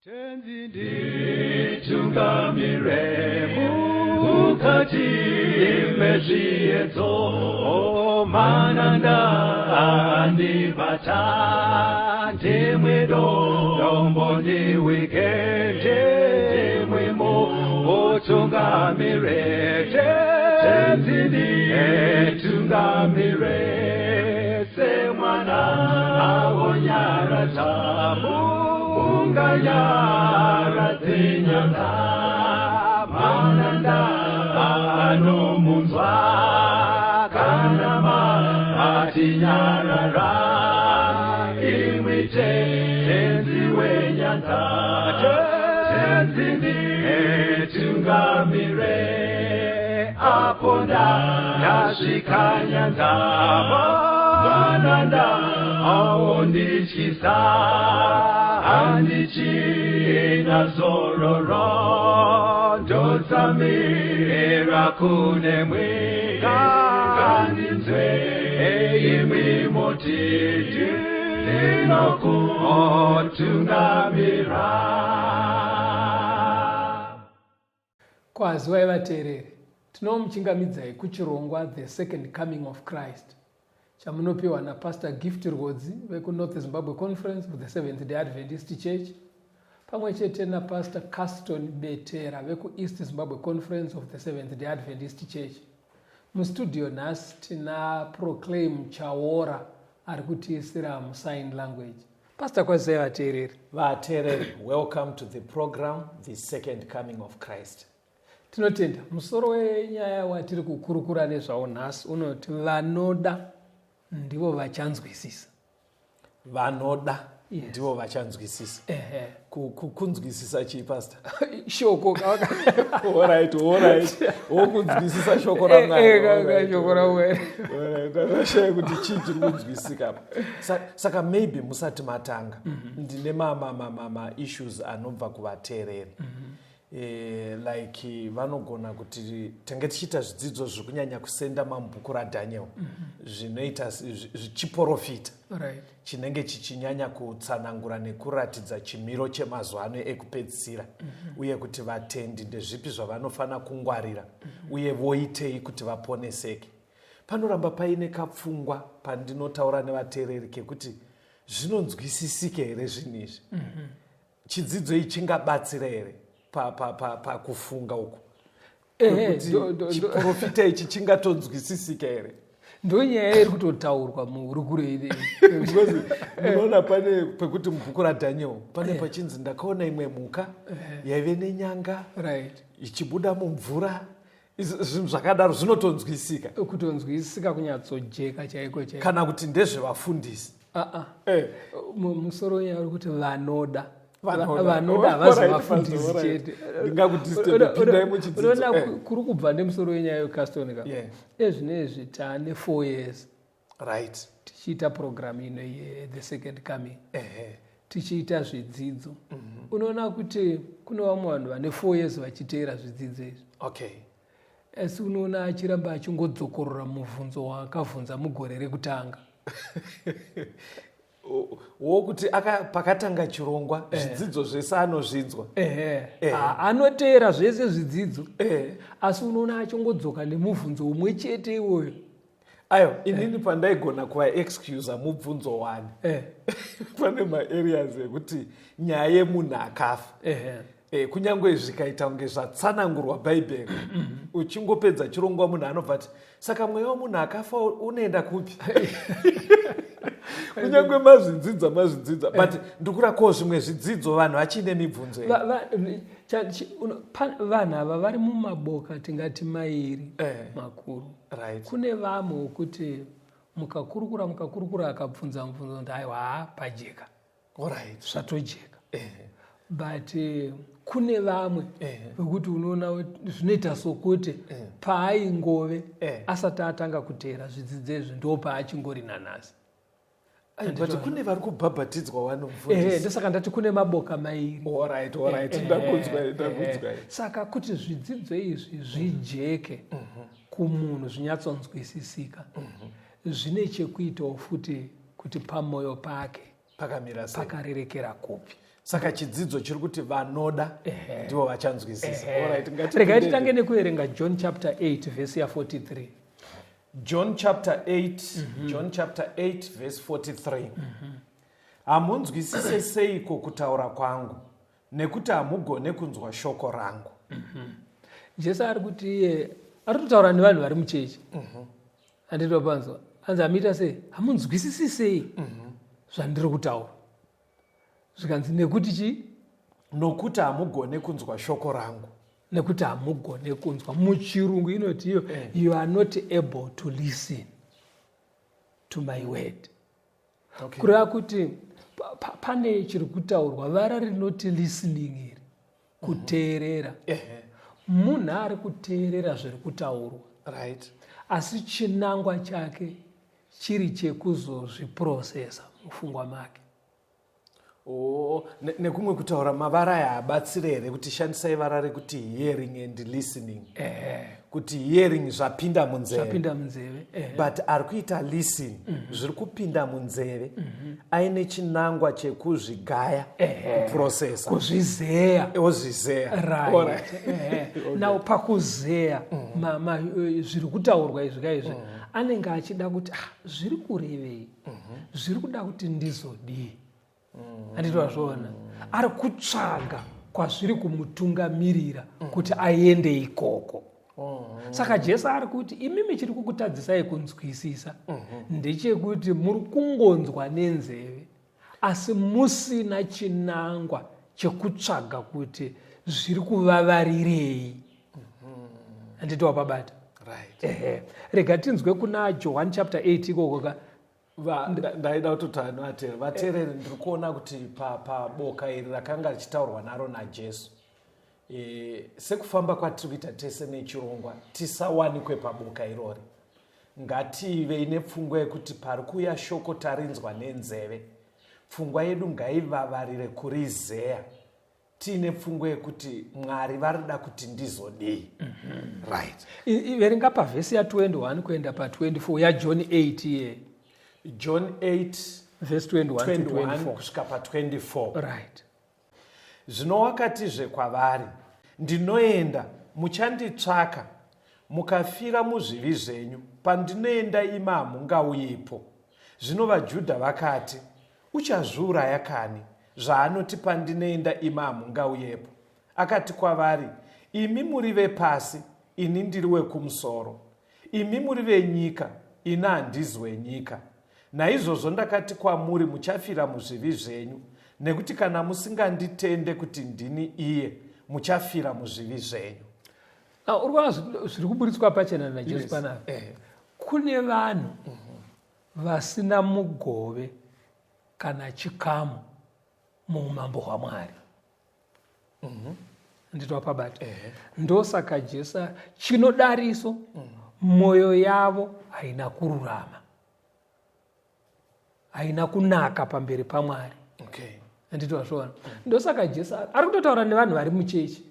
Tenzi nditungamire mukati mezviedzo, mananda andibata, ndimwe dombo ndiwike, ndimwe mutungamire. Tenzi nditungamire semwana awonyaradza munganyaradze nyanza, mananda anomunzwa kana matinyarara, imwi Tenzi wenyanza. Tenzi nditungamire apo ndasvika nyanza, mananda aondityisa, handichina zororo, ndotsamira kunemwi, ngandinzwe imwi moti ndinokutungamira. Kwaziwai vateereri, tinomuchingamidzai kuchirongwa The Second Coming of Christ chamunopiwa naPastor Gift Rwodzi vekuNorth Zimbabwe Conference of the Seventh Day Adventist Church pamwe chete naPastor Caston Betera vekuEast Zimbabwe Conference of the Seventh Day Adventist Church. Mustudio nhasi tina Proclaim Chaora ari kutiisira musign language. Pastor, kwazisai vateereri. Vateereri, welcome to the program The Second Coming of Christ. Tinotenda. Musoro wenyaya watiri kukurukura nezvawo nhasi unoti vanoda ndivo vachanzwisisa. Vanoda ndivo vachanzwisisa. Kunzwisisa chii, Pastor? Shoko. Alright, alright. Wokunzwisisa shoko raMwari. Shoko raMwari. Ndashaya kuti chii chiri kunzwisika. Saka maybe musati matanga, ndine ma issues anobva kuvateereri. Like vanogona kuti tange tichiita zvidzidzo zviri kunyanya kusenda mubhuku raDaniel, zvinoita zvichiprofita chinenge chichinyanya kutsanangura nekuratidza chimiro chemazuva ano ekupedzisira, uye kuti vatendi ndezvipi zvavanofanira kungwarira, uye voitei kuti vaponeseke. Panoramba paine kapfungwa pandinotaura nevateereri kekuti zvinonzwisisike here zvinhu izvi? Chidzidzo ichi chingabatsira here pakufunga uku? Kuti chiprofita ichi chingatonzwisisika here? Ndonyaya iri kutotaurwa muhurukuro iri. Because munoona pane pekuti mubhuku raDaniel pane pachinzi ndakaona imwe mhuka yaive nenyanga ichibuda mumvura. Zvinhu zvakadaro zvinotonzwisika. Kutonzwisisika kunyatsojeka chaiko chaiko. Kana kuti ndezvevafundisi? Ah, ah. Musoro wenyaya uri kuti vanoda. Vanoda. Vanoda havazi vafundisi chete. Ndingakudisturb, pindai muchidzidzo. Unoona kuri kubva nemusoro wenyaya yeCaston ka. Ezvinezvi taane 4 years tichiita program ino yeThe Second Coming, tichiita zvidzidzo. Unoona kuti kune vamwe vanhu vane 4 years vachiteera zvidzidzo izvi, asi unoona achiramba achingodzokorora mubvunzo waakabvunza mugore rekutanga. Wokuti pakatanga chirongwa zvidzidzo zvese anozvinzwa. Ehe. Anoteera zvese zvidzidzo, asi unoona achingodzoka nemubvunzo umwe chete iwoyo. Ayo inini pandaigona kuvaexcusa mubvunzo wani, pane maareas ekuti nyaya yemunhu akafa, kunyange zvikaita kunge zvatsanangurwa Bhaibheri, uchingopedza chirongwa munhu anobva ati, "Saka mweya wemunhu akafa unoenda kupi?" Kunyange mazvidzidza, mazvidzidza, but ndikura ko zvimwe zvidzidzo vanhu vachine mibvunzo here? Vanhu ava vari mumaboka tingati mairi makuru. Kune vamwe wokuti mukakurukura mukakurukura, akabvunza mubvunzo kuti, "Aiwa, ha, pajeka." Zvatojeka. But kune vamwe vekuti unoona kuti zvinoita sokuti paaingove asati atanga kuteera zvidzidzo izvi ndo paachingori nanhasi. Ai, but kune vari kubhabhatidzwa vanomufundisi. Ndosaka ndati kune maboka mairi. Alright, ndakunzwa, ndakunzwa. Saka kuti zvidzidzo izvi zvijeke kumunhu, zvinyatsonzwisisika, zvine chekuitawo futi kuti pamwoyo pake pakamira sei, pakarerekera kupi. Saka chidzidzo chiri kuti vanoda ndivo vachanzwisisa. Alright, Regai titange nekuverenga John chapter 8 vhesi ya43. John chapter 8, John chapter 8 verse 43. Hamunzwisise seiko kutaura kwangu? Nekuti hamugone kunzwa shoko rangu. Jesu ari kuti iye ari kutotaura nevanhu vari muchechi. Handiti wapanzwa? Hanzi hamuita sei? Hamunzwisisi sei zvandiri kutaura? Zvikanzi nekuti chii? Nokuti hamugone kunzwa shoko rangu. Nekuti hamugone kunzwa. Muchirungu inoti iyo, "You are not able to listen to my word." Kureva kuti pane chiri kutaurwa, vara rinoti listening iri kuteerera. Munhu ari kuteerera zviri kutaurwa, asi chinangwa chake chiri chekuzozviprocessa mupfungwa make. Oh, nekumwe kutaura, mavara aya abatsire here kuti shandisai vara rekuti hearing and listening? Kuti hearing zvapinda munzeve. Zvapinda munzeve. But ari kuita listen, zviri kupinda munzeve aine chinangwa chekuzvigaya, kuprocessa. Kuzvizeya. Ozvizeya. Right. Now pakuzeya zviri kutaurwa izvi kaizvi, anenge achida kuti, "Ah, zviri kurevei? Zviri kuda kuti ndizodii?" Handiti wazviona? Ari kutsvaga kwazviri kumutungamirira kuti aende ikoko. Saka Jesu ari kuti imimi chiri kukutadzisai kunzwisisa ndechekuti muri kungonzwa nenzeve asi musina chinangwa chekutsvaga kuti zviri kuvavarirei. Handiti wapabata? Right. Ehe, rega tinzwe kuna John chapter 8 ikoko ka. Ndaida kutoti vateereri, vateereri, ndiri kuona kuti paboka iri rakanga richitaurwa naro naJesu, sekufamba kwatiri kuita tese nechirongwa, tisawanikwe paboka irori. Ngativei nepfungwa yekuti pari kuuya shoko, tarinzwa nenzeve, pfungwa yedu ngaivavarire kurizeya tiine pfungwa yekuti Mwari varida kuti ndizodii. Right. Verenga pavhesi ya21 kuenda pa24 yaJohn 8 iye. John 8 vhesi 21 to 21 24. Kusvika pa24. Right. Zvino wakatizve kwavari, "Ndinoenda, muchanditsvaka, mukafira muzvivi zvenyu. Pandinoenda imi hamungauyipo." Zvino vaJudha vakati, "Uchazviuraya kani, zvaanoti, 'Pandinoenda imi hamungauyepo'?" Akati kwavari, "Imi muri vepasi, ini ndiri wekumusoro. Imi muri venyika, ini handizi wenyika. Naizvozvo ndakati kwamuri, muchafira muzvivi zvenyu, nekuti kana musinganditende kuti ndini iye, muchafira muzvivi zvenyu." Now, uri kuona zviri kuburitswa pachena naJesu panapa? Kune vanhu vasina mugove kana chikamu muumambo hwaMwari. Handiti wapabata? Ndosaka Jesu chinodariso, mwoyo yavo haina kururama, haina kunaka pamberi paMwari. Handiti wazviona? Ndosaka Jesu ari kutotaura nevanhu vari muchechi,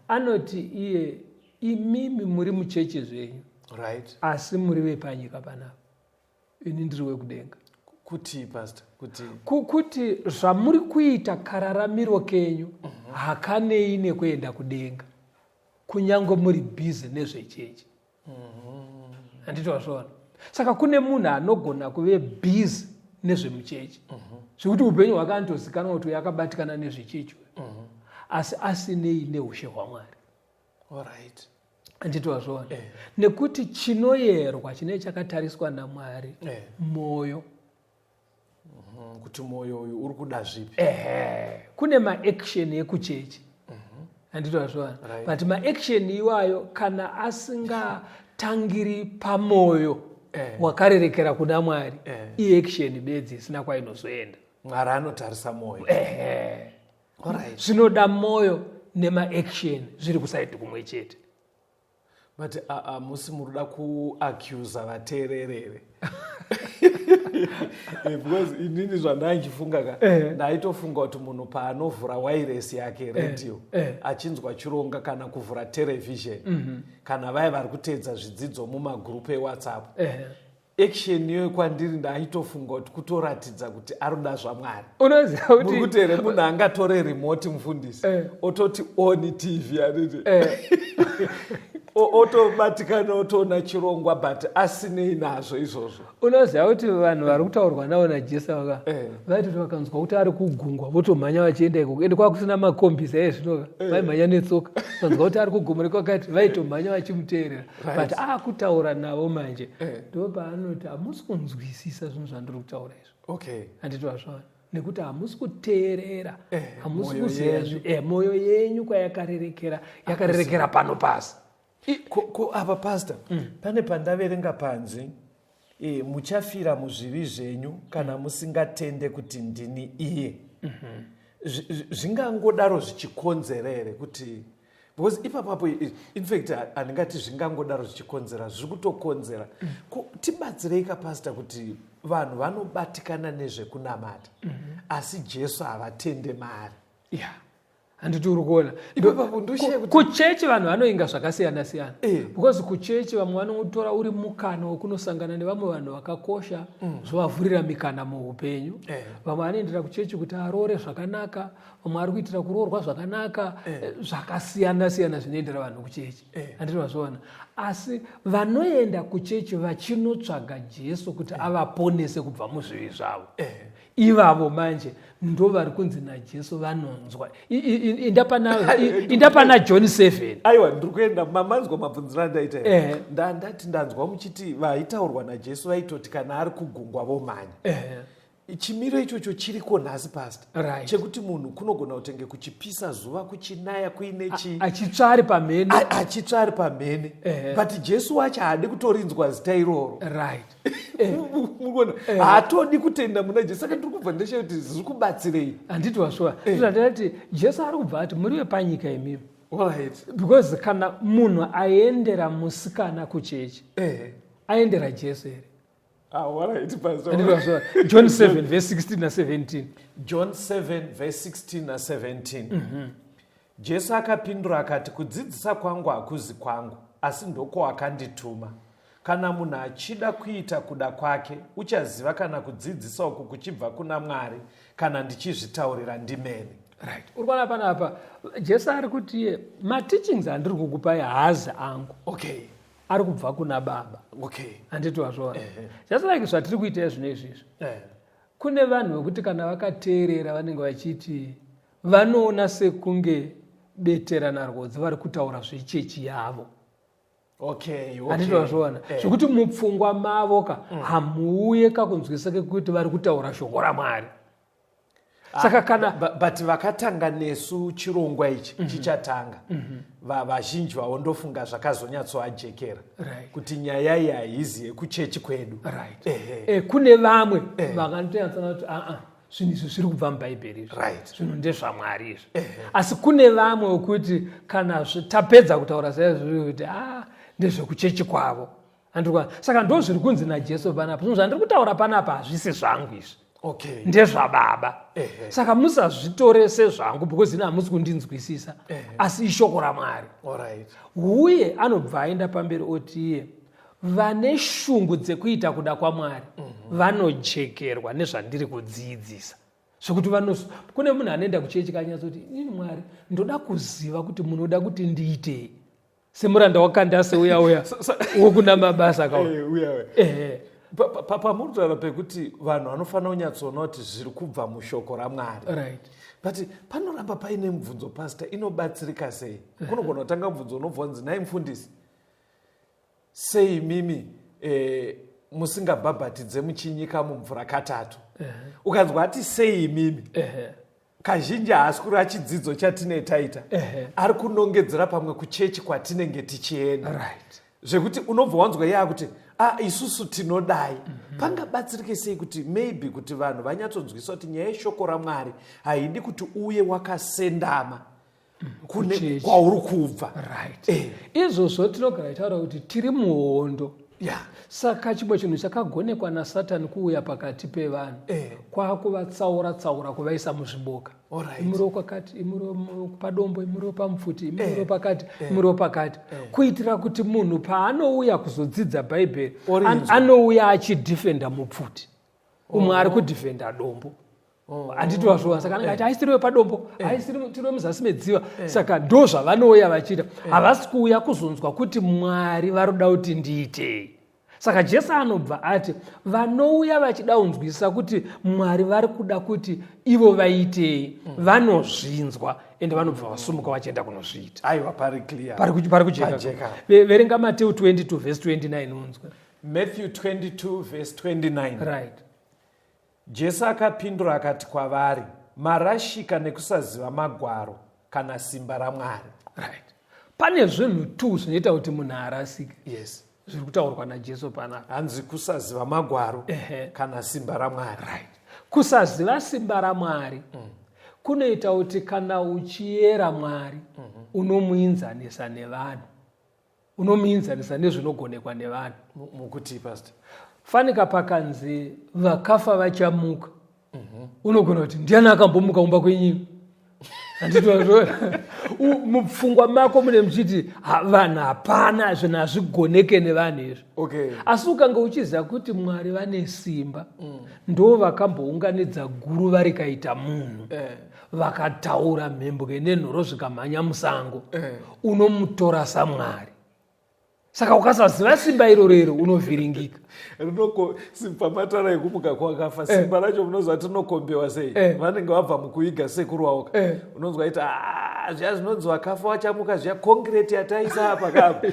anoti iye, "Imimi muri muchechi zvenyu, asi muri vepanyika panapa. Ini ndiri wekudenga." Kuti, pastor, kuti Kuti zvamuri kuita, kararamiro kenyu hakanei nekuenda kudenga, kunyange muri busy nezvechechi. Handiti wazviona? Saka kune munhu anogona kuve busy nezvemuchechi zvekuti upenyu hwake anotozikanwa kuti uyu akabatikana nezvechechi, asi asinei neushe hwaMwari. Handiti wazviona? Nekuti chinoyerwa chinenge chakatariswa naMwari mwoyo. Kuti mwoyo uyu uri kuda zvipi? Ehe, kune maaction ekuchechi, handiti wazviona? Right. But maaction iwayo kana asingatangiri pamwoyo wakarerekera kuna Mwari, iaction bedzi isina kwainozoenda. Mwari anotarisa mwoyo. Ehe. Alright. Zvinoda mwoyo nemaaction zviri kusaidi kumwe chete. But musi muri kuda kuaccusa vateererere, because inini zvandanchifunga ka, ndaitofunga kuti munhu paanovhura wairesi yake, radio, achinzwa chironga, kana kuvhura television, kana vaya vari kuteedza zvidzidzo mumagurupu eWhatsApp, Action iyoyo kwandiri ndaitofunga kuti kutoratidza kuti aruda zvaMwari. Unoziva Muri kuti kuti here munhu angatore remote, mufundisi, ototi on TV, aniti? Otobatikana, otoona chirongwa, but asinei nazvo izvozvo. Unoziva kuti vanhu vari kutaurwa navo naJesu vaka vaitoti vakanzwa kuti ari kugungwa, votomhanya vachienda ikoko. Ende kwakusina makombis aizvinoka, vaimhanya netsoka. Vanzwa kuti ari kugomo rekwakati, vaitomhanya vachimuteerera. But akutaura navo manje, ndo paanoti, "Hamusi kunzwisisa zvinhu zvandiri kutaura izvo." Handiti wazvaona? Nekuti hamusi kuteerera, hamusi Mwoyo kuziva yenyu. Mwoyo yenyu kwayakarerekera, yakarerekera pano pasi. Ko apa, pastor, pane pandaverenga panzi muchafira muzvivi zvenyu kana musingatende kuti ndini iye. Zvingangodaro zvichikonzera here kuti, because ipapapo, in fact, handingati zvingangodaro zvichikonzera, zviri kutokonzera. Ko tibatsirei ka, pastor, kuti vanhu vanobatikana nezvekunamata, asi Jesu havatende mari? Ya, handiti uri kuona? Ipapapo ndoshiya kuti Kuchechi vanhu vanoinga zvakasiyana siyana, because kuchechi vamwe vanotora uri mukana wekunosangana nevamwe vanhu vakakosha, zvovavhurira mikana muupenyu. Vamwe vanoendera kuchechi kuti aroore zvakanaka, vamwe ari kuitira kuroorwa zvakanaka. Zvakasiyana siyana zvinoendera vanhu kuchechi. Handiti vazviona? Asi vanoenda kuchechi vachinotsvaga Jesu kuti avaponese kubva muzvivi zvavo, ivavo manje ndo vari kunzi naJesu vanonzwa. Inda pana John 7. Aiwa, ndiri kuenda. Mamanzwa mabvunziro andaita here? Eh. Ndati ndanzwa muchiti vaitaurwa naJesu vaitoti kana ari kugungwa vomhanya. Chimiro ichocho chiriko nhasi, pastor, chekuti munhu kunogona kutenge kuchipisa zuva, kuchinaya, kuine chi Achitsva ari pamhene. Achitsva ari pamhene, but Jesu wacho haadi kutorinzwa zita iroro. Mukuona, haatodi kutenda muna Jesu. Saka ndiri kubva ndeshe kuti zviri kubatsirei? Handiti washuwa? Zvatati Jesu ari kubva ati muri vepanyika imimi, because kana munhu aendera musikana kuchechi, aendera Jesu here? Ah, alright, pastor. Handiti washuwa? John 7 verse 16 na17. John 7 verse 16 na17. Jesu akapindura akati, "Kudzidzisa kwangu hakuzi kwangu, asi ndokwawakandituma. Kana munhu achida kuita kuda kwake, uchaziva kana kudzidzisa uku kuchibva kuna Mwari kana ndichizvitaurira ndimene." Right, uri kuona panapa Jesu ari kuti mateachings andiri kukupai haazi angu, ari kubva kuna Baba. Handiti wazviona? Just like zvatiri kuita zvino izvizvi, kune vanhu vekuti kana vakateerera vanenge vachiti vanoona sekunge Betera naRwodzi vari kutaura zvechechi yavo. Handiti wazviona? Zvekuti mupfungwa mavo ka hamuuye kakunzwisa kekuti vari kutaura shoko raMwari. Saka kana But vakatanga nesu chirongwa ichi chichatanga, vazhinji vavo ndofunga zvakazonyatsoajekera kuti nyaya iyi haizi yekuchechi kwedu. Kune vamwe vakanotonyatsana kuti aa, zvinhu izvi zviri kubva mubhaibheri izvi, zvinhu ndezvaMwari izvi. Asi kune vamwe wekuti kana tapedza kutaura saizvozvo kuti a, ndezvekuchechi kwavo. Handikwa? Saka ndo zviri kunzi naJesu panapa, zvinhu zvandiri kutaura panapa hazvisi zvangu izvi, ndezvababa. Saka musazvitore sezvangu because ini hamusi kundinzwisisa, asi ishoko raMwari. Uye anobva aenda pamberi oti iye vane shungu dzekuita kuda kwaMwari vanojekerwa nezvandiri kudzidzisa, zvekuti vanos kune munhu anoenda kuchechi kanyatsoti, "Inini Mwari ndoda kuziva kuti munoda kuti ndiitei," semuranda waKandase uya uya wokuna Mabasa kawa. Uya uya. Pamuri kutaura pekuti vanhu vanofanira kunyatsoona kuti zviri kubva mushoko raMwari, but panoramba paine mubvunzo, pastor, inobatsirika sei? Kunogona kutanga mubvunzo unobva wanzi, "Nai mufundisi, sei mimi musingabhabhatidze muchinyika mumvura katatu?" Ukanzwa ati, "Sei imimi?" Kazhinji haasi kureva chidzidzo chatinee taita, ari kunongedzera pamwe kuchechi kwatinenge tichienda, zvekuti unobva wanzwa iye akuti, "A, isusu tinodai." Pangabatsirike sei kuti maybe kuti vanhu vanyatsonzwisa kuti nyaya yeshoko raMwari haidi kuti uye wakasendama kune Kuchechi. kwauri kubva? Right, izvozvo tinogara taura kuti tiri muhondo. Yeah. Saka chimwe chinhu chakagonekwa naSatani kuuya pakati pevanhu Eh. Kwakuvatsaura tsaura kuvaisa muzviboka. Alright. Imuriwo kwakati, imuriwo padombo, imuriwo pamupfuti, imuriwo pakati, Eh. imuriwo pakati, kuitira kuti munhu paanouya kuzodzidza Bhaibheri Orinzwa. anouya achidhifenda mupfuti, umwe ari kudhifenda dombo. Handiti wazviona? Saka anenge ati haisiriwe padombo, haisiri tiriwe muzasi medziva. Saka ndo zvavanouya vachiita. Havasi kuuya kuzonzwa kuti Mwari varoda kuti ndiitei. Saka Jesu anobva ati vanouya vachida kunzwisisa kuti Mwari vari kuda kuti ivo vaitei, vanozvinzwa ende vanobva vasumuka vachienda kunozviita. Aiwa, pari clear. Pari kujeka. Pajeka. Verenga Mateu 22 verse 29 unzwe. Matthew 22 verse 29. Right. Jesu akapindura akati kwavari, marashika nekusaziva magwaro kana simba raMwari. Right. Pane zvinhu 2 zvinoita kuti munhu arasike. Yes. Zviri kutaurwa naJesu panapa. Hanzi kusaziva magwaro Ehe. kana simba raMwari. Right. Kusaziva simba raMwari kunoita kuti kana uchiyera Mwari unomuinzanisa nevanhu. Unomuinzanisa nezvinogonekwa nevanhu. Mukuti pastor? Fanika pakanzi vakafa vachamuka. Unogona kuti ndiani akambomuka umba kwenyu? Handiti wazviona? Mupfungwa mako mune muchiti, vanhu hapana, zvinhu hazvigoneke nevanhu izvi. Asi ukanga uchiziva kuti Mwari vane simba, ndo vakambounganidza guruva rikaita munhu. Vakataura mhembwe nenhoro zvikamhanya musango. Unomutora saMwari. Saka ukasaziva simba iroro iro unovhiringika. Pamatara ekumuka kwakafa, simba racho munozwa rinokombewa sei? Vanenge vabva mukuiga sekuru wavo. Unonzwa iti, zviya zvinonzi vakafa vachamuka zviya, concrete yataisa apa kapa.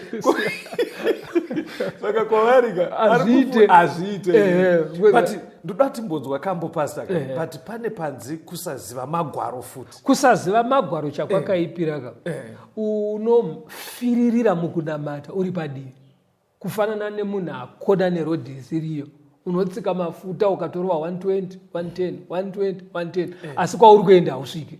Saka kwavari ka, Hazviite. hazviite. But ndoda timbonzwa kambo pastor ka. But pane panzi kusaziva magwaro futi. Kusaziva magwaro chakwakaipira ka. Unofiririra mukunamata uri padivi. Kufanana nemunhu akona nerodhi isiriyo. Unotsika mafuta ukatorwa 120, 110, 120, 110. Asi kwauri kuenda hausviki.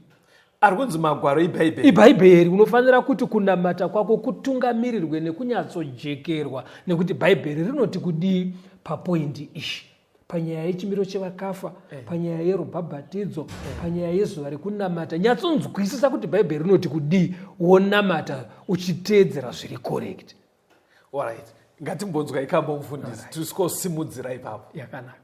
Ari kunzi magwaro iBhaibheri. IBhaibheri. Unofanira kuti kunamata kwako kutungamirirwe nekunyatsojekerwa nekuti Bhaibheri rinoti kudii papoindi ishi. Panyaya yechimiro chevakafa, panyaya yerubhabhatidzo, panyaya yezuva rekunamata, nyatsonzwisisa kuti Bhaibheri rinoti kudii, wonamata uchiteedzera zviri correct. Alright. Ngatimbonzwa ikambo mufundisi, tisikosimudzira ipapo. Yakanaka.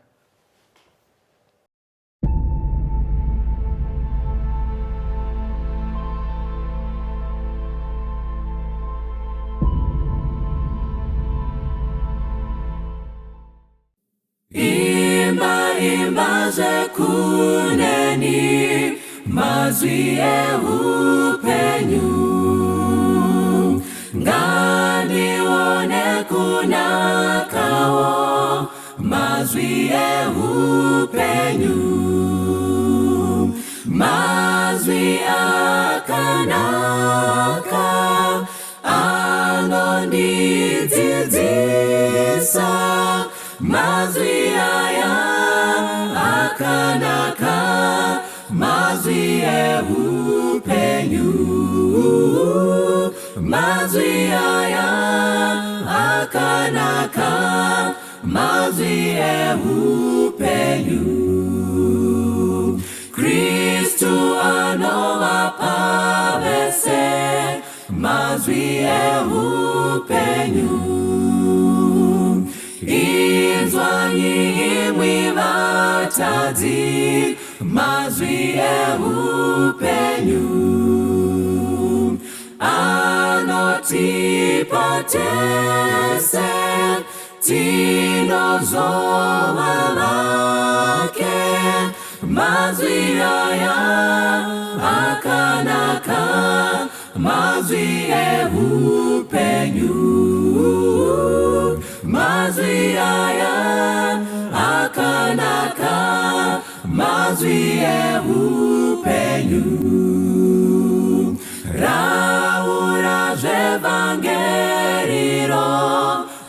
Imba, imba zvekuneni, mazwi eupenyu. Ngandione kunakawo, mazwi eupenyu. Mazwi akanaka, anondidzidzisa. Mazwi aya akanaka, mazwi eupenyu. Mazwi aya akanaka, mazwi eupenyu. Kristu anovapa vese mazwi eupenyu. Inzwai imwi vatadzi, mazwi eupenyu. Anotipa tese, tinozova vake. Mazwi aya akanaka, mazwi eupenyu. Mazwi aya akanaka, mazwi eupenyu. Raura zvevhangeriro,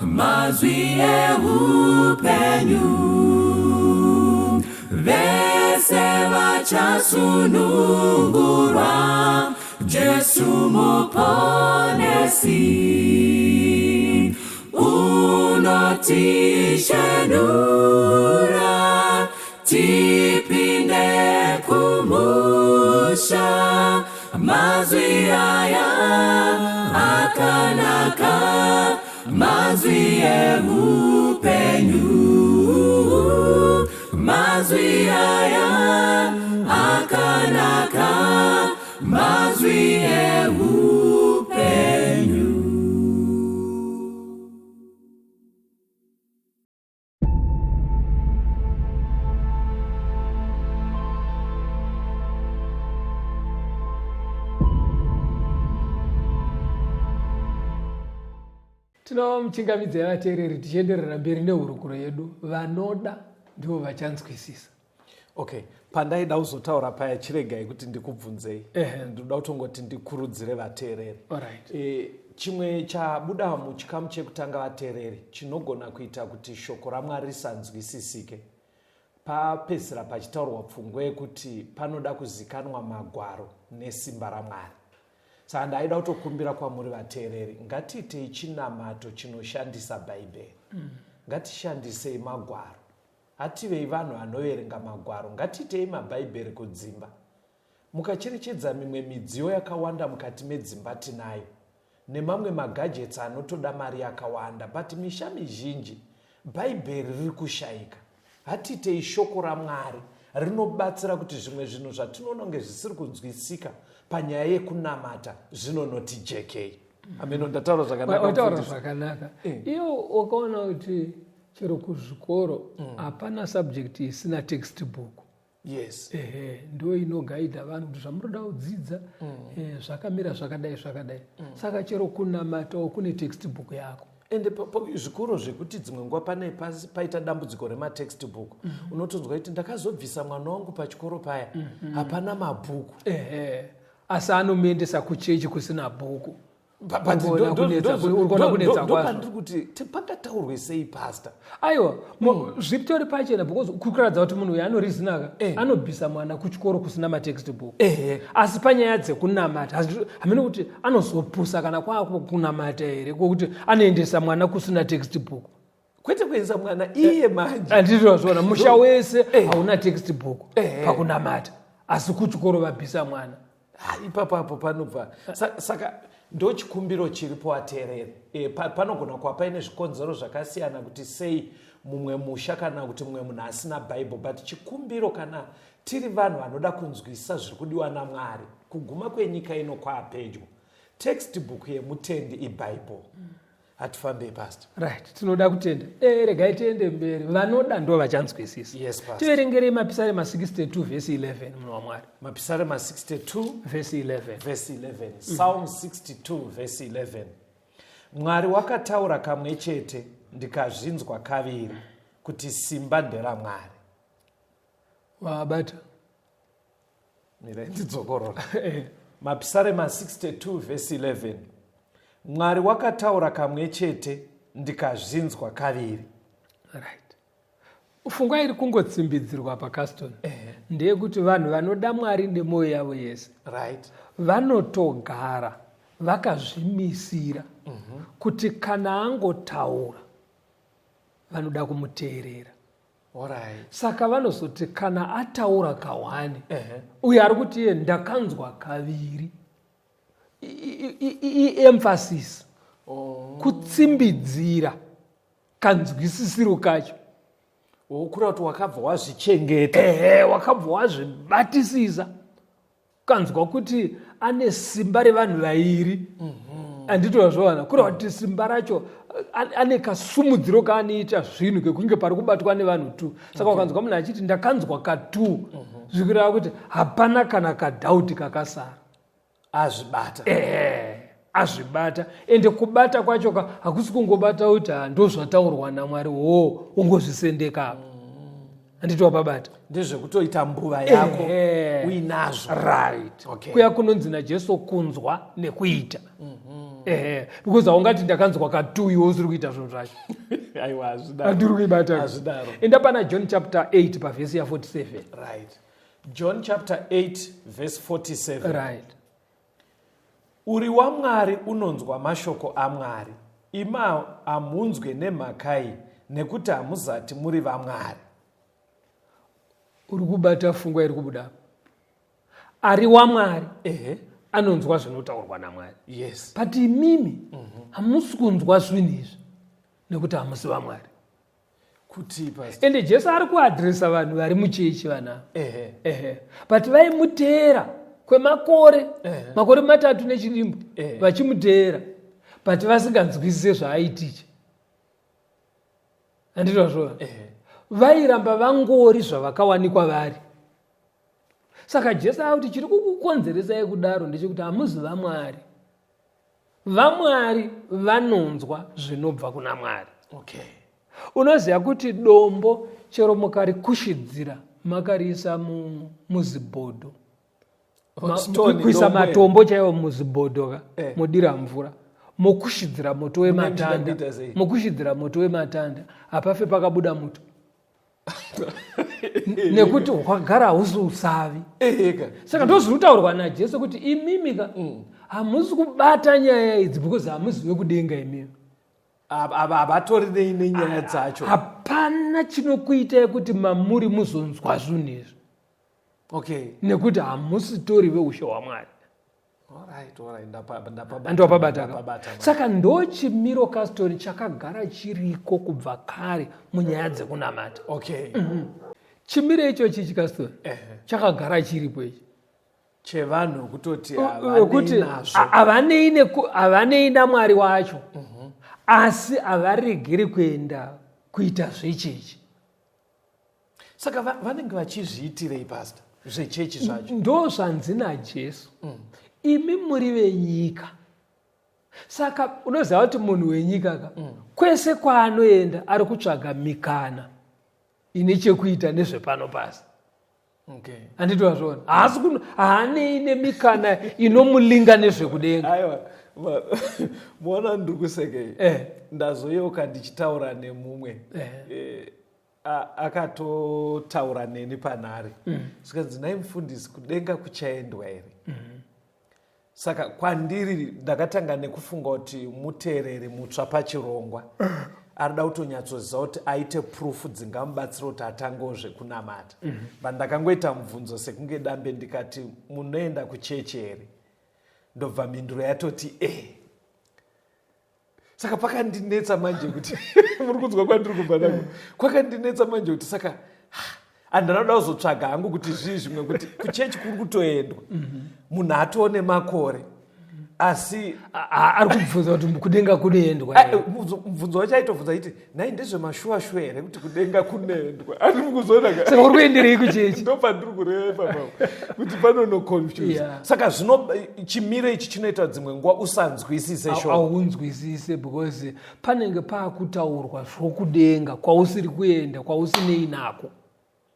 mazwi eupenyu. Vese vachasunungurwa, Jesu muponesi. Unotishenura tipinde kumusha. Mazwi aya akanaka, mazwi eupenyu. Mazwi aya akanaka, mazwi eupenyu. Tinomuchingamidzai vateereri tichienderera mberi nehurukuro yedu. Vanoda ndivo vachanzwisisa. Okay, pandaida kuzotaura paya, chiregai kuti ndikubvunzei. Ndinoda kutongoti ndikurudzire vateereri. Alright. Chimwe chabuda muchikamu chekutanga, vateereri, chinogona kuita kuti shoko raMwari risanzwisisike, papedzisira pachitaurwa pfungwa yekuti panoda kuzikanwa magwaro nesimba raMwari. Saka ndaida kutokumbira kwamuri vateereri, ngatiitei chinamato chinoshandisa Bhaibheri. Ngatishandisei magwaro, hativei vanhu vanoverenga magwaro, ngatiitei mabhaibheri kudzimba. Mukacherechedza mimwe midziyo yakawanda mukati medzimba tinayo, nemamwe magadgets anotoda mari yakawanda, but misha mizhinji Bhaibheri riri kushayika. Hatiitei shoko raMwari rinobatsira kuti zvimwe zvinhu zvatinoona kunge zvisiri kunzwisika panyaya yekunamata zvinonoti jekei. Ameno, ndataura zvakanaka? Wataura mufundisi? Zvakanaka. Iyo wakaona kuti chero kuzvikoro hapana subject isina textbook. Ehe, ndo inogaidha vanhu kuti zvamunoda kudzidza zvakamira zvakadai zvakadai. Saka chero kunamatawo kune textbook yako. Ende zvikoro zvekuti dzimwe nguva pane paita dambudziko rematextbook, unotonzwa kuti ndakazobvisa mwana wangu pachikoro paya, hapana mabhuku. Ehe, asi anomuendesa kuchechi kusina bhuku. But Uri kuona uri kuona kunetsa kwazvo. Ndopandiri kuti pangataurwe sei, pastor? Aiwa, zvitori pachena, because kuratidza kuti munhu uyu anorizinaka anobvisa mwana kuchikoro kusina matextbook. Asi panyaya dzekunamata hamene kuti anozopusa kana kwakunamata here, kwokuti anoendesa mwana kusina textbook. Kwete kuendesa mwana iye manje. Handizvozvona, musha wese hauna textbook pakunamata, asi kuchikoro vabvisa mwana. Ha, ipapo apo panobva saka ndo chikumbiro chiripo, ateerere. Panogona kuva paine zvikonzero zvakasiyana kuti sei mumwe musha kana kuti mumwe munhu asina Bible, but chikumbiro, kana tiri vanhu vanoda kunzwisisa zviri kudiwa naMwari, kuguma kwenyika ino kwaapedyo, textbook yemutendi iBible. Hatifambei, pastor. Right, tinoda kutenda. Regai tiende mberi. Vanoda ndo vachanzwisisa. Yes, pastor. Tiverengerei Mapisarema 62 vhesi 11, munhu waMwari. Mapisarema 62 vhesi 11. Vhesi 11. Psalm 62 vhesi 11. Mwari wakataura kamwe chete, ndikazvinzwa kaviri, kuti simba nderaMwari. Wabata? Mirai ndidzokorora. Mapisarema 62 vhesi 11. Mwari wakataura kamwe chete, ndikazvinzwa kaviri. Right, pfungwa iri kungotsimbidzirwa paCaston ndeyekuti vanhu vanoda Mwari nemwoyo yavo yese vanotogara vakazvimisira kuti kana angotaura vanoda kumuteerera. Saka vanozoti kana ataura kahwani, uyo ari kuti iye ndakanzwa kaviri, iemphasis, kutsimbidzira kanzwisisiro kacho. Wokura kuti wakabva wazvichengeta. Ehe, wakabva wazvibatisisa, kanzwa kuti ane simba revanhu vairi. Handiti wazviwana? Kureva kuti simba racho ane kasumudziro kaanoita zvinhu kekunge pari kubatwa nevanhu two. Saka ukanzwa munhu achiti ndakanzwa ka2, zvikureva kuti hapana kana kadhauti kakasara. Azvibata. Ehe, azvibata. Ende kubata kwacho ka hakusi kungobata kuti ha ndozvataurwa naMwari, wo ungozvisendeka apa. Handiti wapabata? Ndezvekutoita mbuva yako uinazvo. Right. Kuya kunonzi naJesu kunzwa nekuita. Ehe, because haungati ndakanzwa ka2 iwe usiri kuita zvinhu zvacho. Aiwa, hazvidaro. Handiri kuibata? Hazvidaro. Enda pana John chapter 8 pavhesi ya47. Right, John chapter 8 verse 47. Uri waMwari unonzwa mashoko aMwari. Ima hamunzwe nemhakai? nekuti hamuzati muri vamwari. Uri kubata fungwa iri kubuda apa. Ari waMwari Ehe. anonzwa zvinotaurwa naMwari. Yes. But imimi hamusi kunzwa zvinhu izvi nekuti hamusi vaMwari. Kuti pastor. Ende Jesu ari kuadresa vanhu vari muchechi vanhu ava. Ehe. Ehe. But vaimuteera kwemakore makore 3 nechidimbu vachimuteera but vasinganzwisise zvaaiticha. Handiti wazviona? Vairamba vangori zvavakawanikwa vari. Saka Jesu akuti chiri kukukonzeresai kudaro ndechekuti hamuzi vaMwari. VaMwari vanonzwa zvinobva kuna Mwari. Okay. Unoziva kuti dombo chero mukarikushidzira makariisa muzibhodho, Stone, kuisa dombo here? matombo chaiwo muzibhodho ka, Eh. modira mvura, mokushidzira moto wematanda, Munenge sei? mokushidzira moto wematanda, hapafe pakabuda muto. Nekuti hwagara hausi usavi. Eheka. Saka ndozvinotaurwa naJesu kuti imimi ka hamusi kubata nyaya idzi because hamuzi vekudenga imimi. Havatori nei nenyaya dzacho. Hapana chinokuitai kuti mamuri muzonzwa zvinhu izvi. Okay. Nekuti hamusitori veushe hwaMwari. Alright, alright. Ndapabata. Andopabata. Ndapabata. Saka ndo chimiro Caston chakagara chiriko kubva kare munyaya dzekunamata. Okay. Chimiro ichochi Caston chakagara chiripo ichi. Chevanhu kutoti Kuti havanei nazvo. havanei naMwari wacho. Asi havaregeri kuenda kuita zvechechi. Saka vanenge vachizviitirei pastor zvechechi zvacho? Ndo zvanzi naJesu. Imi muri venyika. Saka unoziva kuti munhu wenyika ka kwese kwaanoenda ari kutsvaga mikana ine chekuita nezvepano pasi. Okay. Handiti wazviona? Haasi haanei nemikana inomulinga nezvekudenga. Aiwa, muona ndiri kusekei. Ndazoyeuka ndichitaura nemumwe. Akatotaura neni panhare. Zvikanzi nhai mufundisi kudenga kuchaendwa here? Saka kwandiri ndakatanga nekufunga kuti muteereri mutsva pachirongwa arida kutonyatsoziva kuti aite proof dzingamubatsira kuti atangewo zvekunamata. But ndakangoita mubvunzo sekunge dambe ndikati munoenda kuchechi here? Ndobva mhinduro yatoti e. Saka pakandinetsa manje kuti muri kunzwa kwandiri kubva nako. Kwakandinetsa manje kuti saka handinoda kuzotsvaga hangu kuti zvii zvimwe kuti kuchechi kuri kutoendwa. Munhu atoone makore. Asi ari kubvunza kuti kudenga kunoendwa here? Mubvunzo wacho aitobvunza achiti nhai ndezvemashuwa shuwa here kuti kudenga kunoendwa? Ari mukuzoona ka? Saka uri kuenderei kuchechi? Ndo pandiri kureva ipapo kuti panono confuse. Saka zvino chimiro ichi chinoita dzimwe nguva usanzwisise shoko. Haunzwisise because panenge paakutaurwa zvokudenga kwausiri kuenda, kwausinei nako.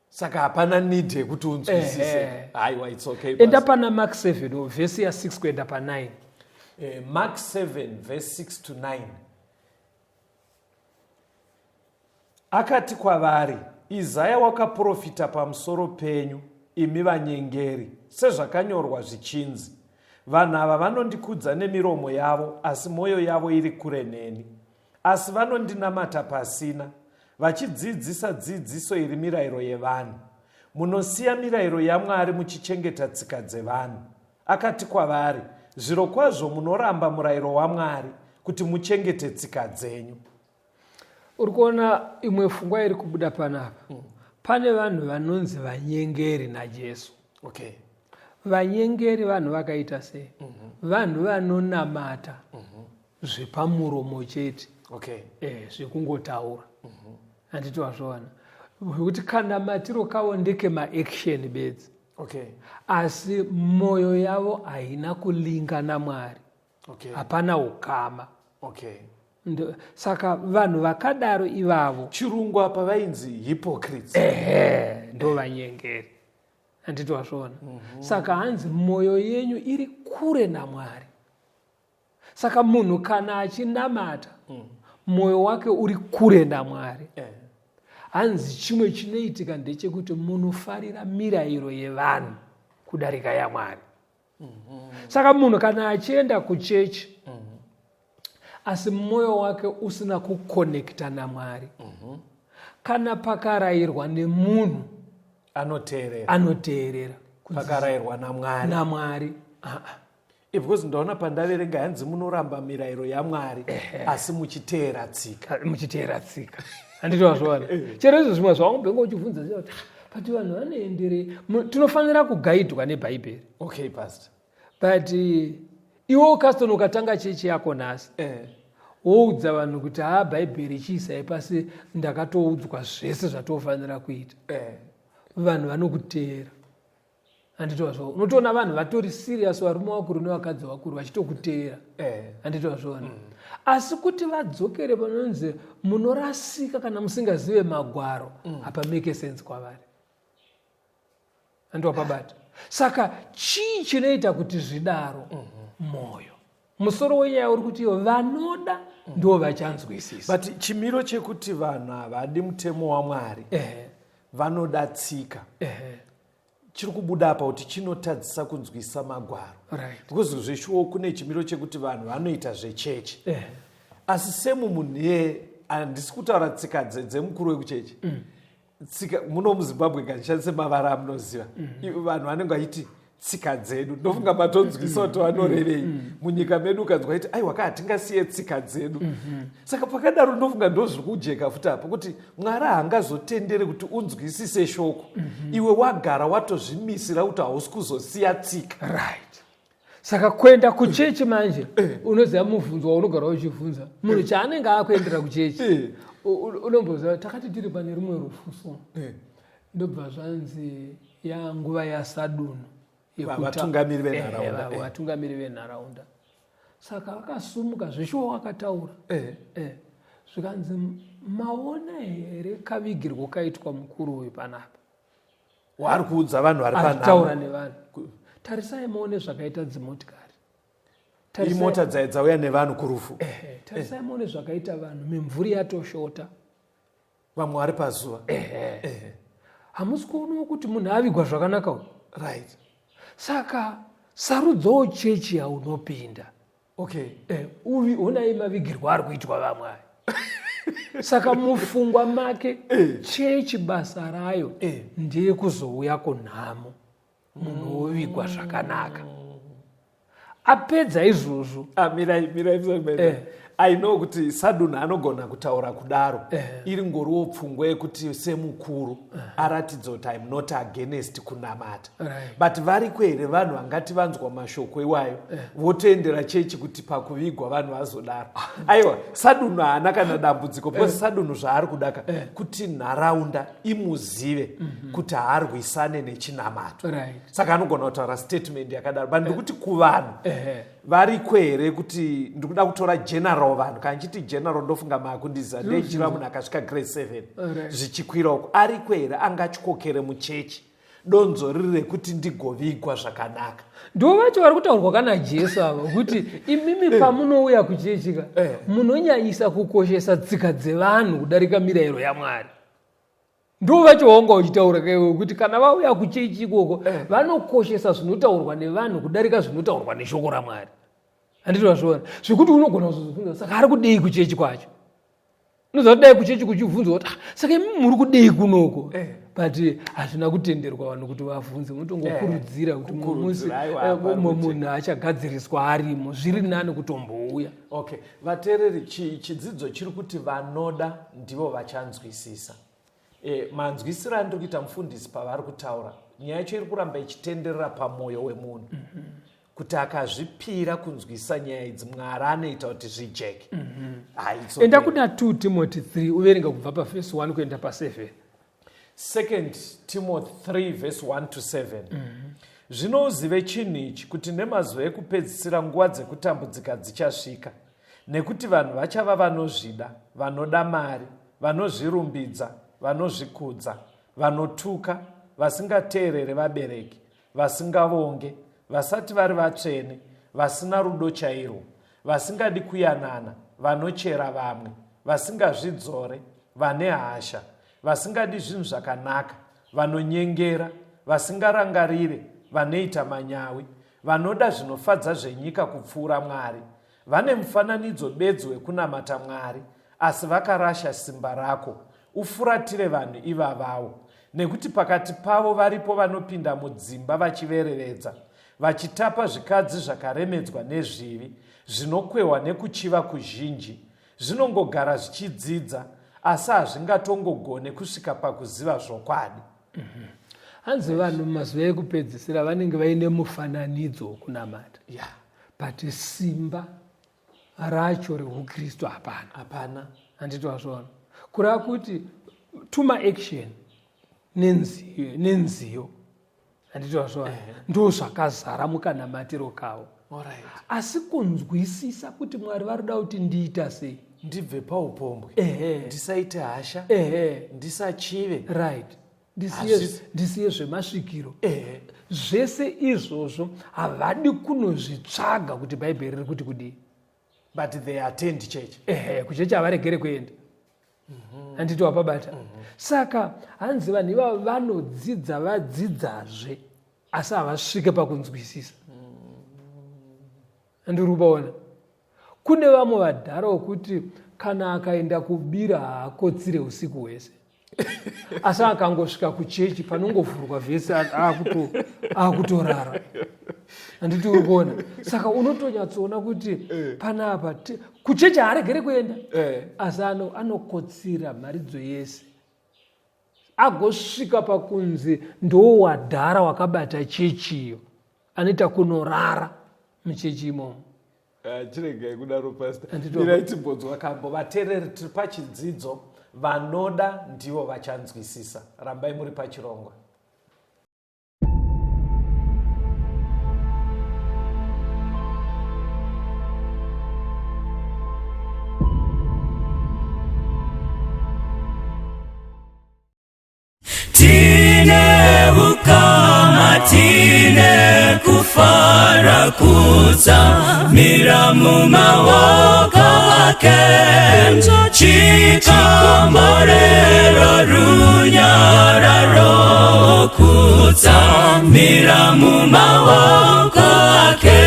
Saka hapana need yekuti unzwisise. Aiwa, it's okay, Enda pastor. pana Mark 7, verse ya 6 kuenda pa 9. Mark 7 verse 6 to 9. Akati kwavari, Isaya wakaprofita pamusoro penyu, imi vanyengeri, sezvakanyorwa zvichinzi, vanhu ava vanondikudza nemiromo yavo, asi mwoyo yavo iri kure neni. Asi vanondinamata pasina, vachidzidzisa dzidziso iri mirayiro yevanhu. Munosiya mirayiro yaMwari muchichengeta tsika dzevanhu. Akati kwavari, zvirokwazvo munoramba murayiro waMwari kuti muchengete tsika dzenyu. Uri kuona imwe pfungwa iri kubuda panapa. Pane vanhu vanonzi vanyengeri naJesu. Vanyengeri vanhu vakaita sei? Vanhu vanonamata zvepamuromo chete. Zvekungotaura. Handiti wazviona? Zvekuti kana matiro kavo ndeke maaction bedzi. Asi moyo yavo haina kulinga naMwari. Hapana ukama. Saka vanhu vakadaro ivavo, chirungu apa vainzi hypocrites. Ndo vanyengeri. Handiti wazviona? Saka hanzi moyo yenyu iri kure naMwari. Saka munhu kana achinamata, moyo wake uri kure naMwari. Hanzi chimwe chinoitika ndechekuti munofarira mirayiro yevanhu kudarika yaMwari. Saka munhu kana achienda kuchechi, Asi mwoyo wake usina kukonekta naMwari. Kana pakarayirwa nemunhu, anoteerera. Anoteerera. Pakarayirwa naMwari, naMwari, aa. Because ndaona pandaverenga yanzi munoramba mirayiro yaMwari asi muchiteera tsika. Muchiteera tsika, handiti wazviona? Chero izvo zvimwe zvawambenge uchibvunza ziva kuti, "Ah, but vanhu vanoenderei?" Tinofanira kugaidwa neBhaibheri. Okay, pastor. But iwe Caston, ukatanga chechi yako nhasi, woudza vanhu kuti, "Ha, Bhaibheri chiisai pasi, ndakatoudzwa zvese zvatofanira kuita," vanhu vanokuteera, handiti wazviona? Unotoona vanhu vatori serious, varume vakuru nevakadzi vakuru vachitokuteera, handiti wazviona? Asi kuti vadzokere panonzi munorasika kana musingazive magwaro, hapamake sense kwavari, handiti wapabata? Saka chii chinoita kuti zvidaro? Mwoyo. Musoro wenyaya uri kuti ivo vanoda ndo vachanzwisisa. But chimiro chekuti vanhu havadi mutemo waMwari, vanoda tsika, chiri kubuda apa kuti chinotadzisa kunzwisa magwaro. Because zveshuwo kune chimiro chekuti vanhu vanoita zvechechi, asi semu munhu iye, handisi kutaura tsika dzemukuru wekuchechi, tsika muno muZimbabwe, ngandishandise mavara amunoziva. Vanhu vanenge vachiti tsika dzedu, ndofunga matonzwisa kuti vanorevei. Munyika medu ukanzwa iti, "Aiwa ka, hatingasiye tsika dzedu." Saka pakadaro ndofunga ndo zviri kujeka futi apo kuti Mwari haangazotendere kuti unzwisise shoko iwe wagara watozvimisira kuti hausi kuzosiya tsika. Right. Saka kuenda kuchechi manje, unoziva mubvunzo waunogara uchibvunza munhu chaanenge akuendera kuchechi? Unomboziva takati tiri pane rumwe rufu, so ndobva zvanzi yanguva yasadunhu. Vatungamiri venharaunda. Vatungamiri venharaunda. Saka akasumuka zveshuwa, wakataura. Zvikanzi, "Maona here kavigirwo kaitwa mukuru uyu panapa?" Waari kuudza vanhu vari Achitaura panhamo. nevanhu. "Tarisai muone zvakaita dzimotikari. Imota dzauya nevanhu kurufu. Ehe, tarisai muone zvakaita vanhu, mimvuri yatoshota." Vamwe vari pazuva. "Hamusi kuonawo kuti munhu avigwa zvakanaka uyu?" "Saka sarudzawo chechi yaunopinda." Uvi onai mavigirwo ari kuitwa vamwe aya. Saka mufungwa make, chechi basa rayo ndeyekuzouya kunhamo, munhu wovigwa zvakanaka apedza izvozvo. Ah, mirai, mirai, mirai. I know kuti sadunhu anogona kutaura kudaro, iri ngoriwo pfungwa yekuti semukuru aratidza kuti I'm not against kunamata. But variko here vanhu vangati vanzwa mashoko iwayo votoendera chechi kuti pakuvigwa vanhu vazodaro? Aiwa, sadunhu haana kana dambudziko, because sadunhu zvaari kudaka kuti nharaunda imuzive kuti haarwisane nechinamato. Saka anogona kutaura statement yakadaro, but ndikuti kuvanhu, variko here kuti, ndikuda kutora general vanhu, kana nchiti general ndofunga maakundiziva, ndeichireva munhu akasvika grade 7 zvichikwira uko, ariko here angatyokere muchechi donzo riri rekuti ndigovigwa zvakanaka? Ndo vacho vari kutaurwa kana Jesu ava kuti imimi pamunouya kuchechika, munonyanyisa kukoshesa tsika dzevanhu kudarika mirayiro yaMwari. Ndo vacho waunga uchitaura kaiwe kuti kana vauya kuchechi ikoko, vanokoshesa zvinotaurwa nevanhu kudarika zvinotaurwa neshoko raMwari, handiti vazviona? Zvekuti unogona kuzozvibvunza, saka ari kudei kuchechi kwacho? Unoziva kuti dai kuchechi kuchibvunzwa kuti, "Ah, saka imi muri kudei kunoko?" But hazvina kutenderwa vanhu kuti vabvunze. Unotongokurudzira kuti Kukurudzira, aiwa, hapana mumwe munhu achagadziriswa arimo, zviri nani kutombouya. Okay, vateereri, chidzidzo chiri kuti vanoda ndivo vachanzwisisa. Manzwisiro andiri kuita mufundisi pavari kutaura, nyaya yacho iri kuramba ichitenderera pamwoyo wemunhu, kuti akazvipira kunzwisa nyaya idzi, Mwari anoita kuti zvijeke. Ah, it's okay. Enda kuna 2 Timothy 3, uverenga kubva pavhesi 1 kuenda pa7. Second Timothy 3 verse 1 to 7. Zvino uzive chinhu ichi, kuti nemazuva ekupedzisira nguva dzekutambudzika dzichasvika. Nekuti vanhu vachava vanozvida, vanoda mari, vanozvirumbidza, vanozvikudza, vanotuka, vasingateerere vabereki, vasingavonge, vasati vari vatsvene, vasina rudo chairwo, vasingadi kuyanana, vanochera vamwe, vasingazvidzore, vane hasha, vasingadi zvinhu zvakanaka, vanonyengera, vasingarangarire, vanoita manyawi, vanoda zvinofadza zvenyika kupfuura Mwari. Vane mufananidzo bedzi wekunamata Mwari, asi vakarasha simba rako. Ufuratire vanhu ivavawo. Nekuti pakati pavo varipo vanopinda mudzimba vachiverevedza, vachitapa zvikadzi zvakaremedzwa nezvivi, zvinokwehwa nekuchiva kuzhinji, zvinongogara zvichidzidza, asi hazvingatongogone kusvika pakuziva zvokwadi. Hanzi vanhu mumazuva ekupedzisira vanenge vaine mufananidzo wokunamata. Yeah. But simba racho reukristu hapana. Hapana. Handiti wazviona? Kureva kuti tuma action nenziyo, nenziyo. Handiti wazviona? Ndo zvakazara mukanamatiro kavo. Alright. Asi kunzwisisa kuti Mwari vari kuda kuti ndiita sei, ndibve paupombwe, ndisaite hasha, ndisachive, right, ndisiye zvemasvikiro, zvese izvozvo havadi kunozvitsvaga kuti Bhaibheri riri kuti kudii. But they attend church. Kuchechi havaregere kuenda. Handiti wapabata? Saka hanzi vanhu ivavo vanodzidza vadzidzazve, asi havasvike pakunzwisisa. Handiri kupaona? Kune vamwe vadhara wekuti kana akaenda kubira haakotsire usiku hwese, asi akangosvika kuchechi panongovhurwa vhesi akutorara. Handiti uri kuona? Saka unotonyatsoona kuti panapa kuchechi haaregere kuenda, asi anokotsira mharidzo yese, agosvika pakunzi ndowadhara wakabata chechiyo, anoita kunorara muchechi imomo. Chiregai kudaro pastor. Mirai timbonzwa kambo. Vateereri, tiri pachidzidzo, vanoda ndivo vachanzwisisa. Rambai muri pachirongwa. Tine ukama, tine kufara, kutsamira mumaoko ake, chikomborero, runyararo, kutsamira mumaoko ake,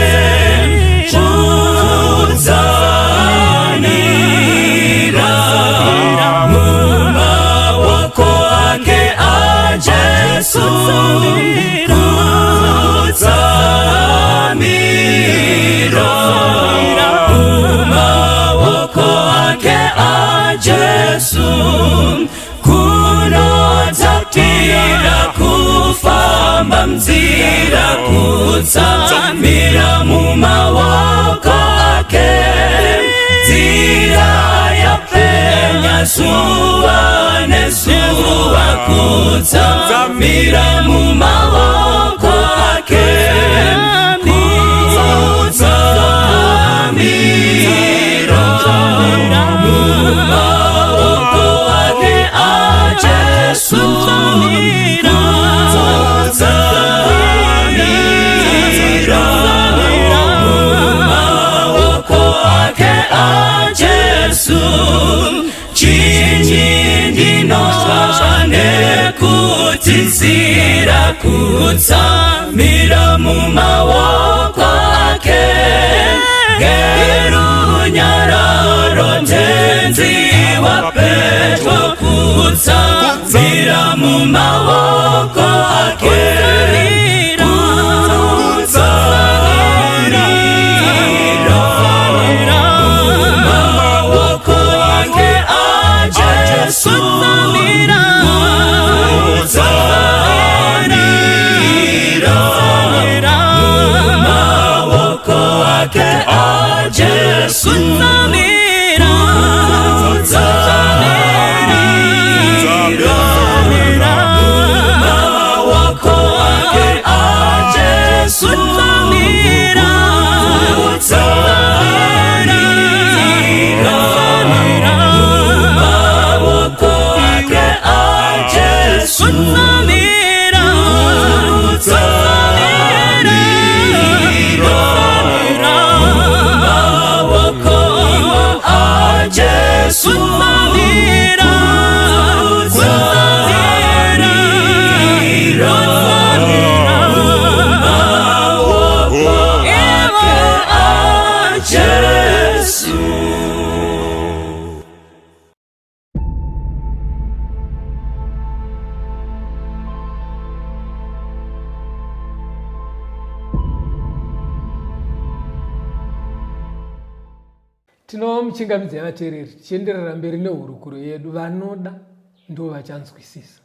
kutsamira mumaoko ake aJesu, kutsamira mumaoko ake aJesu, kunodzapira kufamba mnzira, kutsamira mumaoko ake, nzira yapenya zuva nezuva, kutsamira mumaoko ake, kutsamira mumaoko ake aJesu, kutsamira mumaoko ake aJesu, chinyi ndinotya nekutizira, kutsamira mumaoko ake, ngerunyararo ntenzi wapetwa, kutsamira mumaoko ake, kutsamira mumaoko ake aJesu, kutsamira mumaoko ake aJesu, kutsamira mumaoko ake aJesu, kutsamira mumaoko ake aJesu, kutsamira mumaoko aJesu, kutsamira mumaoko ake aJesu. Tinomuchingamidzai vateereri tichienderera mberi nehurukuro yedu. Vanoda ndo vachanzwisisa.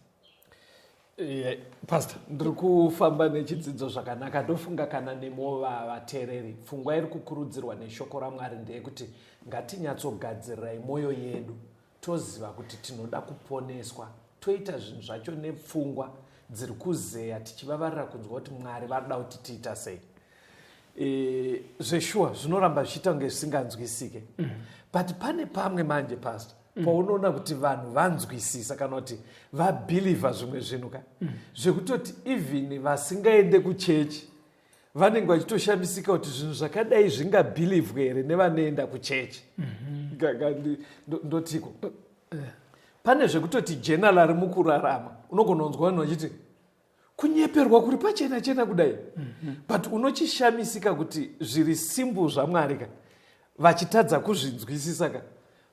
Pastor, ndiri kufamba nechidzidzo zvakanaka. Ndofunga kana nemova vateereri, pfungwa iri kukurudzirwa neshoko raMwari ndeyekuti ngatinyatsogadzirirai mwoyo yedu, toziva kuti tinoda kuponeswa, toita zvinhu zvacho nepfungwa dziri kuzeya, tichivavarira kunzwa kuti Mwari varida kuti tiita sei. Zveshuwa zvinoramba zvichiita kunge zvisinganzwisike, but pane pamwe manje, Pastor, paunoona kuti vanhu vanzwisisa kana kuti vabhilivha zvimwe zvinhu ka, zvekutoti even vasingaende kuchechi vanenge vachitoshamisika kuti zvinhu zvakadai zvingabhilivhwe here nevanoenda kuchechi. Ndotiko pane zvekutoti general mukurarama unogona kunzwa vanhu vachiti kunyeperwa kuri pachena chena kudai, but unochishamisika kuti zviri simple zvaMwari ka vachitadza kuzvinzwisisa ka.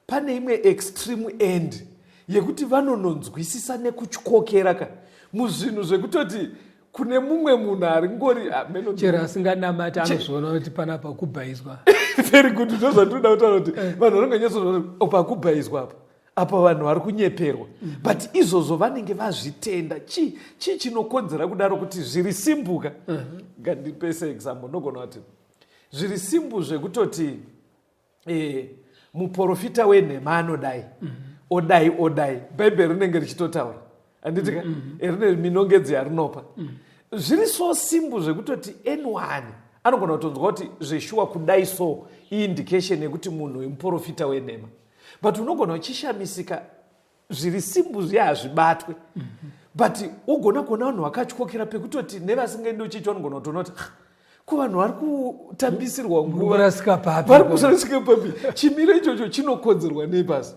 Pane imwe extreme end yekuti vanononzwisisa nekutyokera ka muzvinhu zvekutoti kune mumwe munhu ari ngori Chero asinganamati anozviona kuti panapa kubhaizwa. Very good, ndo zvandinoda kutaura kuti vanhu vanonge nyatsoona pakubhaizwa apa, apa vanhu vari kunyeperwa, but izvozvo vanenge vazvitenda. Chii chinokonzera kudaro kuti zviri simple ka? Ngandipese example. Ndogona kuti zviri simple zvekutoti muprofita wenhema anodai, odai, odai, Bhaibheri rinenge richitotaura, handiti ka? Rine minongedzo yarinopa. Zviri so simple zvekutoti anyone anogona kutonzwa kuti zveshuwa kudai, so iindication yekuti munhu wemuprofita wenhema, but unogona uchishamisika zviri simple zviya hazvibatwe, but ugona kuona vanhu vakatyokera pekutoti nevasingaendi uchichi vanogona kutoona kuti, "Ah, ko vanhu vari kutambisirwa nguva Kurasika papi? Vari kurasika papi?" Chimiro ichocho chinokonzerwa nei pasi?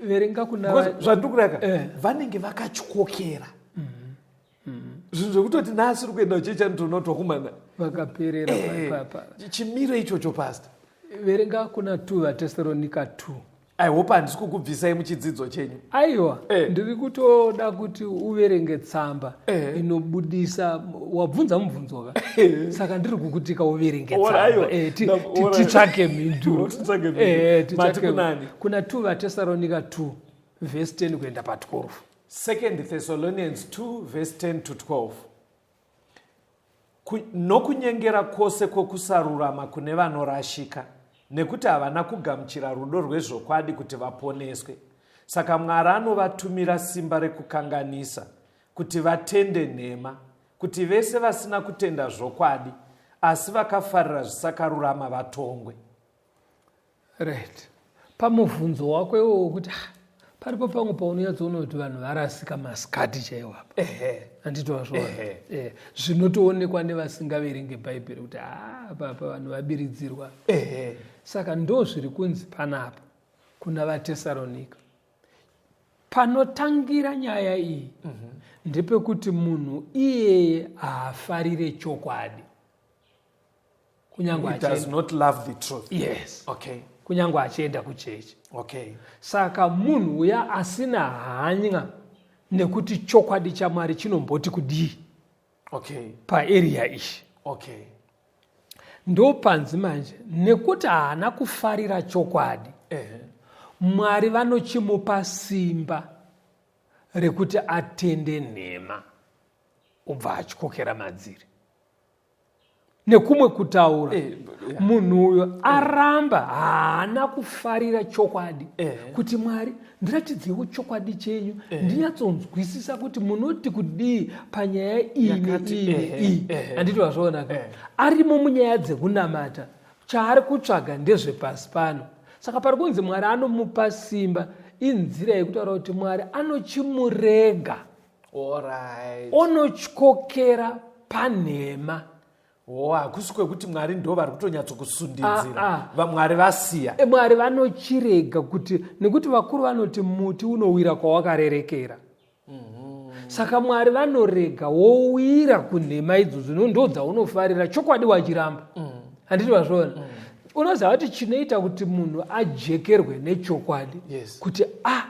Verenga kuna Because zvandiri kuraka, vanenge vakatyokera zvinhu zvekutoti naasiri kuenda kuchechi anotoona kuti wakumana vakaperera papa. Chimiro ichocho, Pastor. Verenga kuna 2 vaTesaronika 2. I hope handisi kukubvisai muchidzidzo chenyu. Aiwa, ndiri kutoda kuti uverenge tsamba inobudisa. Wabvunza mubvunzo ka, saka ndiri kukutika uverenge Ora, tsamba. Aiwa. Ora. Titsvake mhinduro. Titsvake mhinduro. Mati kunani? Kuna 2 vaTesaronika 2 vhesi 10 kuenda pa12. Second Thessalonians 2 verse 10 to 12. Nokunyengera kwose kwokusarurama kune vanorashika, nekuti havana kugamuchira rudo rwezvokwadi kuti vaponeswe. Saka Mwari anovatumira simba rekukanganisa kuti vatende nhema, kuti vese vasina kutenda zvokwadi asi vakafarira zvisakarurama vatongwe. Right, pamubvunzo wako iwowo kuti, ah, paripo pamwe paunonyatsoona kuti vanhu varasika masikati chaiwo apa, handiti wazviona? Ehe. Zvinotoonekwa nevasingaverenge Bhaibheri kuti ah, papa vanhu vabiridzirwa. Saka ndo zviri kunzi panapa kuna vaTesaronika. Panotangira nyaya iyi ndepekuti munhu iyeye haafarire chokwadi kunyange He does not love the truth. Yes. Kunyange achienda kuchechi. Saka munhu uya asina hanya nekuti chokwadi chaMwari chinomboti kudii paarea iyi, ndopanzi manje nekuti haana kufarira chokwadi, Mwari vanochimupa simba rekuti atende nhema, obva atyokera madziri. Nekumwe kutaura, munhu uyo aramba, haana kufarira chokwadi, kuti Mwari ndiratidzewo chokwadi chenyu, ndinyatsonzwisisa kuti munoti kudii panyaya iyi Yakati, neiyi neiyi. Handiti wazvionaka? Arimo munyaya dzekunamata, chaari kutsvaga ndezvepasi pano. Saka pari kunzi Mwari anomupa simba, inzira yekutaura kuti Mwari anochimurega onotyokera panhema. O, hakusi kwekuti Mwari ndo vari kutonyatsokusundidzira. Ah, ah. VaMwari vasiya. Mwari vanochirega kuti, nekuti vakuru vanoti muti unowira kwawakarerekera. Saka Mwari vanorega wowira kunhema idzodzo, ndo dzaunofarira, chokwadi wachiramba, handiti wazviona? Unoziva kuti chinoita kuti munhu ajekerwe nechokwadi, kuti a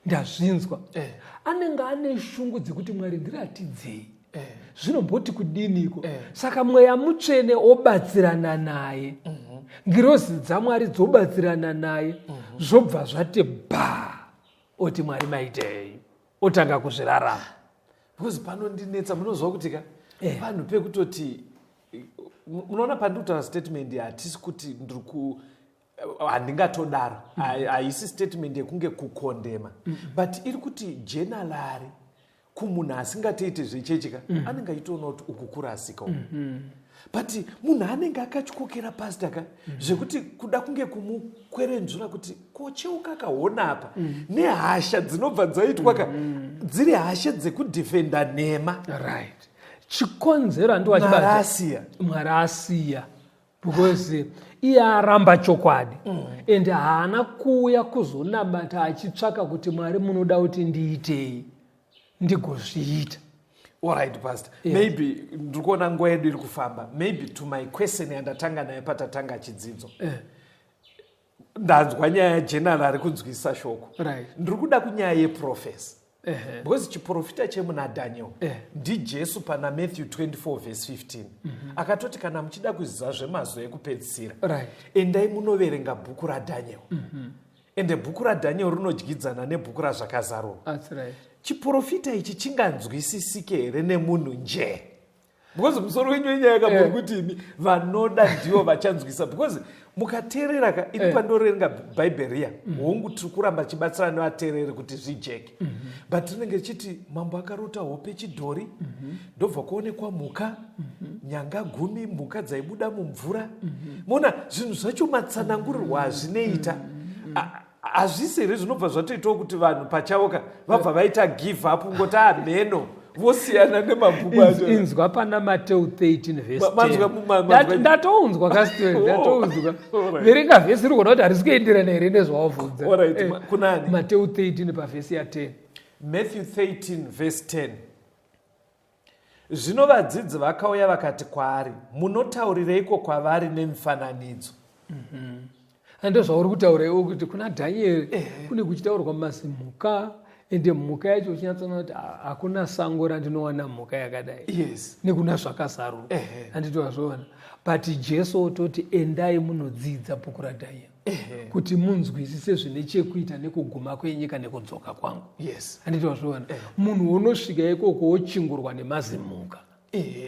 ndazvinzwa, anenge ane shungu dzekuti Mwari ndiratidzei zvinomboti kudiniko. Saka Mweya Mutsvene obatsirana naye. Ngirozi dzaMwari dzobatsirana naye. Zvobva zvati bha, oti, "Mwari, maitei?" Otanga kuzvirarama. Because panondinetsa, munozwa kuti ka vanhu pekutoti, munoona pandiri kutaura statement, hatisi kuti ndiri ku, handingatodaro. Haisi statement yekunge kukondema, but iri kuti generally kumunhu asingatoite zvechechi ka, anenge achitoona kuti uku kurasika uku. But munhu anenge akatyokera, pastor ka, zvekuti kuda kunge kumukwerenzvura kuti kocheuka kaona apa, nehasha dzinobva dzaitwa ka, dziri hasha dzekudhifenda nhema. Right, chikonzero handi Mwari wachibata asiya. Mwari asiya because iye aramba chokwadi and haana kuuya kuzonamata achitsvaka kuti, "Mwari, munoda kuti ndiitei ndigozviita?" Alright, pastor. Maybe ndiri kuona nguva yedu iri kufamba. Maybe to my question yandatanga nayo patatanga chidzidzo. Ndanzwa nyaya yageneral ari kunzwisa shoko. Ndiri kuda kunyaya yeprophecy, because chiprofita chemuna Daniel ndiJesu pana Matthew 24 verse 15 akatoti, "Kana muchida kuziva zvemazuva ekupedzisira, endai munoverenga bhuku raDaniel." Ende bhuku raDaniel rinodyidzana nebhuku raZvakazarurwa. That's right. Chiprofita ichi chinganzwisisike here nemunhu nje? Because musoro wenyu wenyaya kamuri kuti imi vanoda ndivo vachanzwisa, because mukateerera ka, ini pandoverenga Bhaibheri riya, hongu, tiri kuramba chibatsira nevateereri kuti zvijeke, but rinenge richiti mambo akarota hope, chidhori, ndobva kuonekwa mhuka, nyanga 10, mhuka dzaibuda mumvura. Mona zvinhu zvacho matsanangurirwo azvinoita, hazvisi here zvinobva zvatoitawo kuti vanhu pachavo ka vabva vaita give up, ngoti amheno, vosiyana nemabhuku acho? Inzwa pana Mateu 13 vhesi Manzwa 10. Manzwa Ndatounzwa kastori. Oh. Ndatounzwa. Alright. Verenga vhesi iri kuona kuti harisi kuenderana here nezvawabvunza. Alright, kunani? Mateu 13 pavhesi ya10. Matthew 13 verse 10. Zvino vadzidzi vakauya vakati kwaari, "Munotaurireiko kwavari nemifananidzo?" Ando zvauri kutaura iwo kuti kuna Dhanieri kune kuchitaurwa mazimhuka, ende mhuka yacho uchinyatsoona kuti hakuna sango randinowana mhuka yakadai nekuna Zvakazarurwa. Handiti wazviona? But Jesu ototi, "Endai munodzidza bhuku raDhanieri kuti munzwisise zvine chekuita nekuguma kwenyika nekudzoka kwangu." Handiti wazviona? Munhu unosvika ikoko wochingurwa nemazimhuka.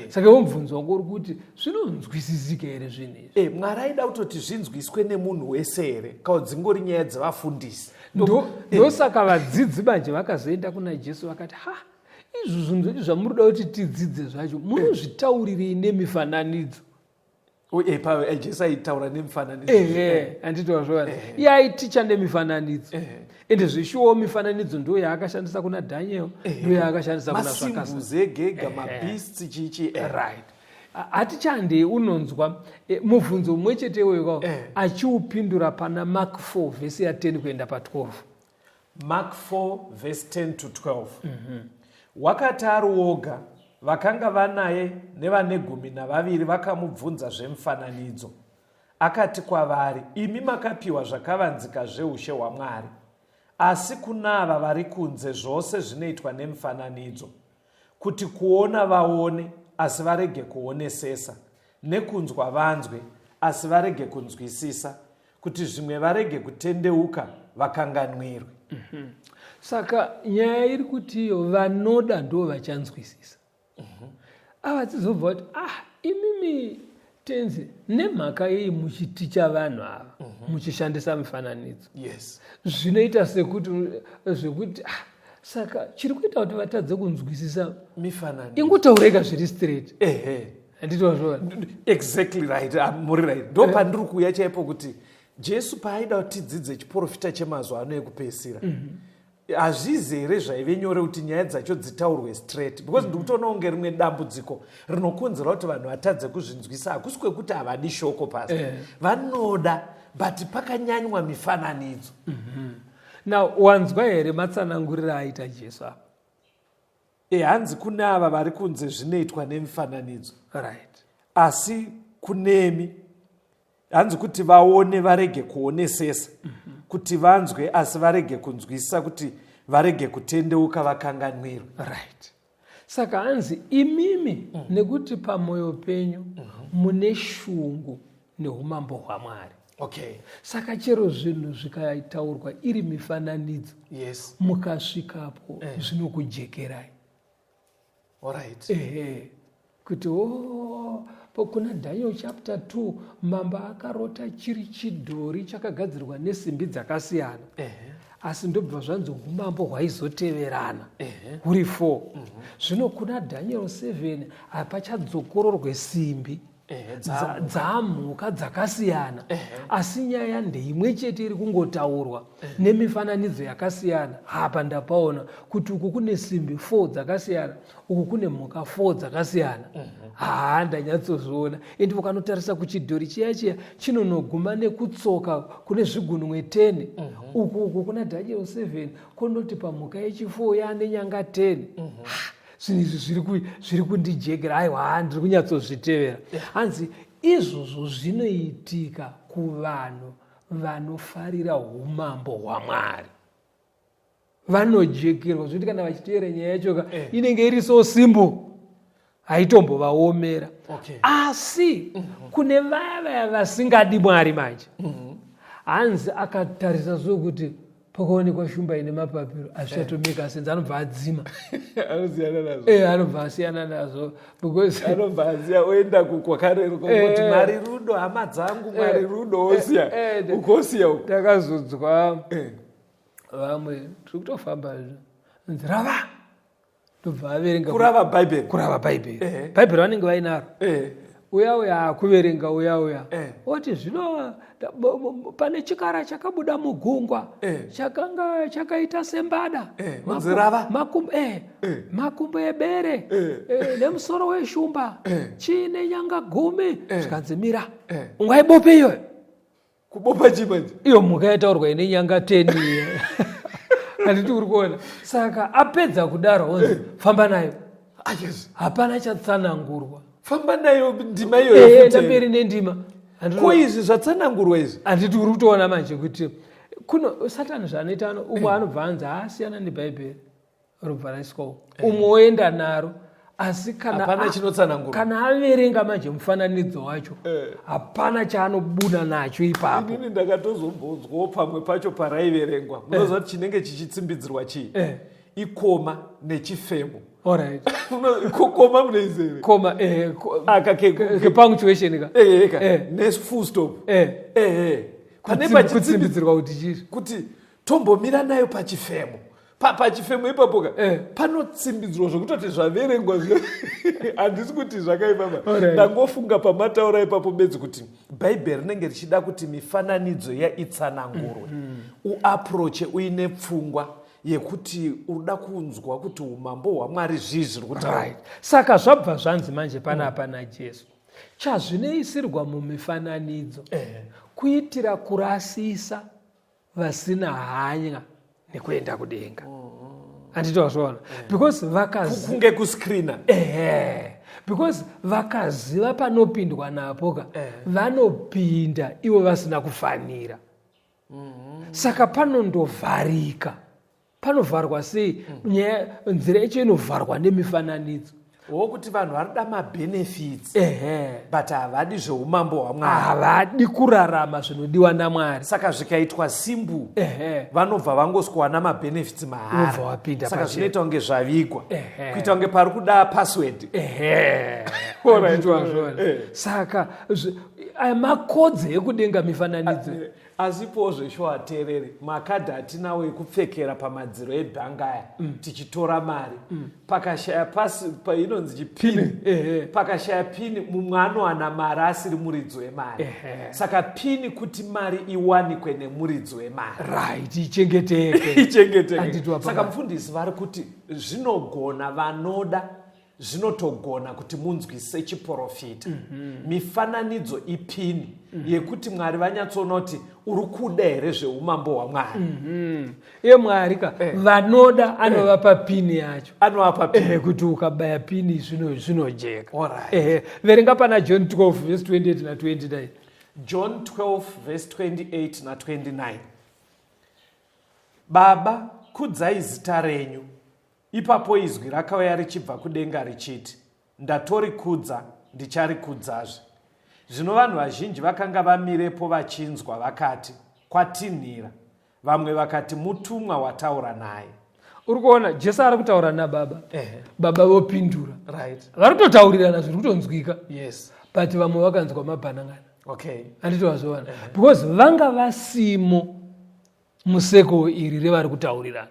Saka iwo mubvunzo wako uri kuti zvinonzwisisika here zvinhu izvi? Mwari aida kutoti zvinzwiswe nemunhu wese here, kana dzingori nyaya dzevafundisi? Ndosaka vadzidzi manje vakazoenda kuna Jesu vakati, "Ha, izvi zvinhu zvedu zvamuri kuda kuti tidzidze zvacho, munozvitaurirei nemifananidzo?" Jesu aitaura nemifananidzo. Ehe, handiti wazviona? Iye aiticha nemifananidzo. Ende zvishuwawo mifananidzo ndo yaakashandisa kuna Daniel, ndo yaakashandisa kuna Zvakasa Masymbols egega, mabeasts, chichi. Right. Hatichandei unonzwa mubvunzo mumwe chete iwoyo kawo achiupindura pana Mark 4 vhesi ya10 kuenda pa12. Mark 4 verse 10 to 12. Wakati ari woga, vakanga vanaye nevane 12 vakamubvunza zvemufananidzo. Akati kwavari, "Imi makapiwa zvakavanzika zveushe hwaMwari, asi kuna ava vari kunze zvose zvinoitwa nemifananidzo, kuti kuona vaone asi varege kuonesesa, nekunzwa vanzwe asi varege kunzwisisa, kuti zvimwe varege kutendeuka vakanganwirwe." Saka nyaya iri kuti iyo vanoda ndo vachanzwisisa. Ava dzizobva kuti, "Ah, imimi Tenzi, nemhaka yei muchiticha vanhu ava muchishandisa mifananidzo?" Zvinoita sekuti zvekuti, ah, saka chiri kuita kuti vatadze kunzwisisa mifananidzo. Ingotaureka zviri straight. Handiti wazviona? Exactly right. Ah, muri right. Ndo pandiri kuuya chaipo kuti Jesu paaida kuti tidzidze chiprofita chemazuva ano ekupedzisira, hazvizi here zvaive nyore kuti nyaya dzacho dzitaurwe straight? Because ndiri kutoona kunge rimwe dambudziko rinokonzera kuti vanhu vatadze kuzvinzwisa hakusi kwekuti havadi shoko pasi. Vanoda, but pakanyanywa mifananidzo. Now wanzwa here matsananguriro aita Jesu apa? Hanzi kune ava vari kunze zvinoitwa nemifananidzo, asi kunemi, hanzi kuti vaone varege kuonesesa, kuti vanzwe asi varege kunzwisisa, kuti varege kutendeuka vakanganwirwe. Right, saka hanzi imimi nekuti pamwoyo penyu mune shungu. neumambo hwaMwari. Okay. Saka chero zvinhu zvikataurwa iri mifananidzo, mukasvikapo zvinokujekerai. Alright. Ehe, kuti o kuna Daniel chapter 2, mambo akarota chiri chidhori chakagadzirwa nesimbi dzakasiyana, asi ndobva zvanzi umambo hwaizoteverana huri 4. Zvino kuna Daniel 7 hapachadzokororwe simbi, dzamhuka dzakasiyana, asi nyaya ndeimwe chete iri kungotaurwa nemifananidzo yakasiyana. Hapa ndapaona kuti uku kune simbi 4 dzakasiyana, uku kune mhuka 4 dzakasiyana. Haa, ndanyatsozviona. Ende ukanotarisa kuchidhori chiya chiya chinonoguma nekutsoka kune zvigunwe 10. Uku kuna Daniel 7 konoti pamhuka yechi4 yaane nyanga 10. Ha, zvinhu izvi zviri kundijekera. Aiwa, ha, ndiri kunyatsozvitevera. Hanzi izvozvo zvinoitika kuvanhu vanofarira umambo hwaMwari, vanojekerwa zvekuti kana vachiteera nyaya yachoka inenge iri so simple, haitombovaomera. Asi kune vaya vaya vasingadi Mwari manje, hanzi akatarisa sokuti pakaonekwa shumba ine mapapiro, hazvichatomeka sense, anobva adzima. Anosiyana nazvo. Anobva asiyana nazvo because anobva aziya oenda kwakareruka, kuti Mwari rudo, hama dzangu, Mwari rudo, osiya ukosiya uko. Takazodzwa vamwe tiri kutofamba, nzi rava, ndobva averenga. Kurava Bhaibheri? Kurava Bhaibheri. Bhaibheri vanenge vainaro. Uya uya akuverenga, uya uya oti zvino pane chikara chakabuda mugungwa chakanga chakaita sembada, Unzi rava? Makumbo ebere nemusoro weshumba, chiine nyanga 10. Zvikanzi mira, ungaibope iyoyo? Kubopa chii manje? Iyo mhuka yataurwa ine nyanga 10 iya, handiti uri kuona? Saka apedza kudaro onzi famba nayo. Ayes. Hapana chatsanangurwa. Famba nayo ndima iyoyo futi. Ndamberi nendima. Ko izvi zvatsanangurwa izvi? Handiti uri kutoona manje kuti kuno Satani zvaanoita? Ano umwe anobva anzi haasiyana nebhaibheri, robva raiswawo, umwe oenda naro, asi kana Hapana chinotsanangurwa. Kana averenga manje mufananidzo wacho, hapana chaanobuda nacho ipapo. Inini ndakatozombonzwawo pamwe pacho paraiverengwa, munoziva kuti chinenge chichitsimbidzirwa chii? Ikoma nechifemo. Comma munoizere? Comma, aka kepunctuation ka. Eka nefull stop. Ehe, pane Kutsimbidzirwa kuti chii? Kuti tombomira nayo pachifemo. Pachifemo ipapo ka, panotsimbidzirwa zvekutoti zvaverengwa. Handisi kuti zvakaipa. Ndangofunga pamataura ipapo bedzi kuti Bhaibheri rinenge richida kuti mifananidzo yaitsanangurwe, uapproache uine pfungwa yekuti uda kunzwa kuti umambo hwaMwari zvii zviri kutaura. Right, saka zvabva zvanzi manje panapa naJesu, chazvinoisirwa mumifananidzo kuitira kurasisa vasina hanya nekuenda kudenga, handiti wazviona? Because vakazi Kunge kuscreena. Ehe, because vakaziva panopindwa napo ka, vanopinda ivo vasina kufanira. Saka panondovharika. Panovharwa sei? Nyaya, nzira yacho inovharwa nemifananidzo. Wokuti vanhu vari kuda mabenefits, but havadi zveumambo hwaMwari. Havadi kurarama zvinodiwa naMwari. Saka zvikaitwa simple, vanobva vangoswana mabenefits Unobva mahara. wapinda Saka pachena. zvinoita kunge zvavigwa, kuita kunge pari kuda password. Handiti wazviona? Saka aya makodze ekudenga, mifananidzo. Asipowo zveshuwa ateerere, makadhi atinawo ekupfekera pamadziro ebhanga aya tichitora mari, pakashaya pasi painonzi chipini, pakashaya pini, mumwe anowana mari asiri muridzi wemari. Saka pini kuti mari iwanikwe nemuridzi wemari. Right, ichengeteke. Ichengeteke. Handiti wapa Saka mufundisi vari kuti zvinogona, vanoda zvinotogona kuti munzwise chiprofita. Mifananidzo ipini yekuti Mwari vanyatsoona kuti uri kuda here zveumambo hwaMwari. Iye Mwari ka, vanoda anovapa pini yacho. Anovapa pini. Kuti ukabaya pini zvinojeka. Alright. Verenga pana John 12 verse 28 na29. John 12 verse 28 na29. Baba, kudzai zita renyu. Ipapo izwi rakauya richibva kudenga richiti, "Ndatorikudza, ndicharikudzazve." Zvino vanhu vazhinji vakanga vamirepo vachinzwa vakati, Kwatinhira. Vamwe vakati, Mutumwa wataura naye. Uri kuona Jesu ari kutaura nababa, baba vopindura. Right. Vari kutotaurirana zviri kutonzwika. Yes. But vamwe vakanzwa mabhanangana. Okay. Handiti wazviona? Because vanga vasimo museko iri revari kutaurirana.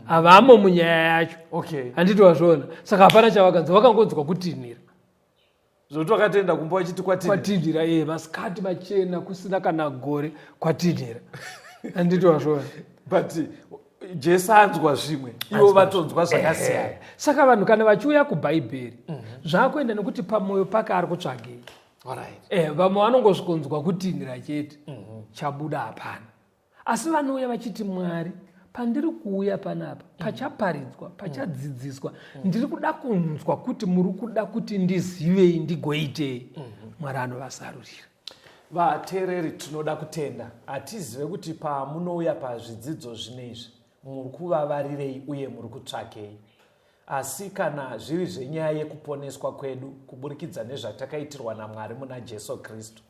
Havamo munyaya yacho. Okay. Handiti wazviona? Saka hapana chavakanzwa, vakangonzwa kutinhira. Zvokuti wakatoenda kumba wachiti kwatinhira. Kwatinhira, eh, masikati machena kusina kana gore kwatinhira. Handiti wazviona? But Jesu anzwa zvimwe, ivo vatonzwa zvakasiyana. Saka vanhu kana vachiuya kuBhaibheri, zvakuenda nekuti pamwoyo pake ari kutsvagei. Alright. Vamwe vanongosvikonzwa kutinhira chete, chabuda hapana. Asi vanouya vachiti Mwari, pandiri kuuya panapa, pachaparidzwa, pachadzidziswa, ndiri kuda kunzwa kuti muri kuda kuti ndizivei, ndigoitei. Mwari anovasarurira. Vateereri, tinoda kutenda. Hatizive kuti pamunouya pazvidzidzo zvino izvi muri kuvavarirei uye muri kutsvakei. Asi kana zviri zvenyaya yekuponeswa kwedu kuburikidza nezvatakaitirwa naMwari muna Jesu Kristu,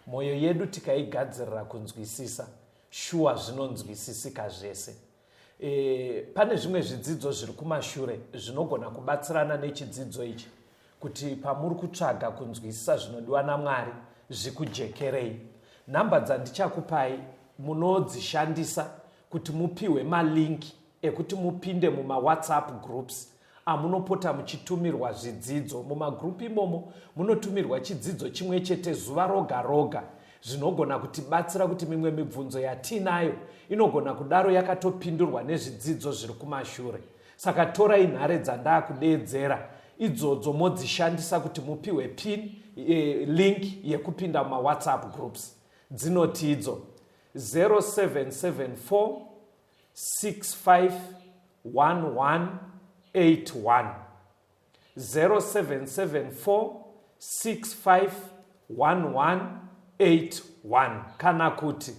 mwoyo yedu tikaigadzirira kunzwisisa, shuwa zvinonzwisisika zvese. Pane zvimwe zvidzidzo zviri kumashure zvinogona kubatsirana nechidzidzo ichi kuti pamuri kutsvaga kunzwisisa zvinodiwa naMwari zvikujekerei. Nhamba dzandichakupai munodzishandisa kuti mupihwe malink ekuti mupinde mumawhatsapp groups amunopota muchitumirwa zvidzidzo. Mumagroup imomo munotumirwa chidzidzo chimwe chete zuva roga roga zvinogona kutibatsira kuti mimwe mibvunzo yatiinayo inogona kudaro yakatopindurwa nezvidzidzo zviri kumashure. Saka torai nhare dzandaakudeedzera idzodzo modzishandisa kuti mupihwe pin, link yekupinda mumawhatsapp groups. Dzinoti idzo 0774 651181, 0774 651181 kana kuti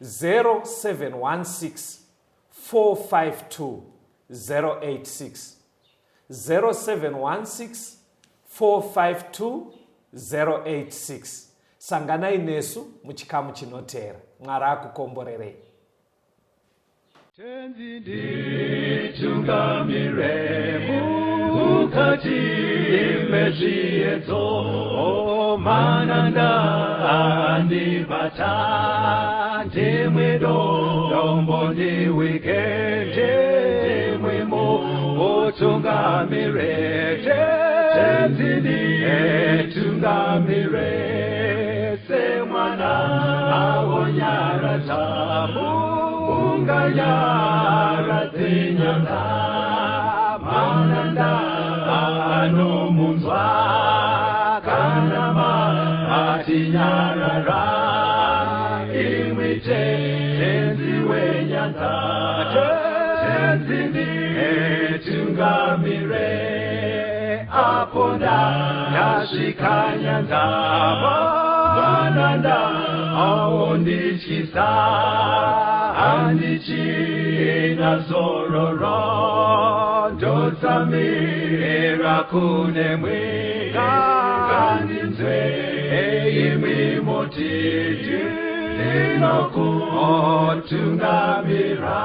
0716 452 086, 0716 452 086. Sanganai nesu muchikamu chinoteera. Mwari akukomborerei. Tenzi nditungamire mukati mezviedzo, mananda andibata, ndimwe dombo ndiwike, ndimwe mutungamire. Tenzi nditungamire semwana awonyaradza unganyaradze nyanza, mananda anomunzwa kana matinyarara, imwi Tenzi wenyanza. Tenzi nditungamire apo ndasvika nyanza, mananda aondityisa, handichina zororo, ndotsamira kune mwe, ngandinzwe imwi moti ndinokutungamira.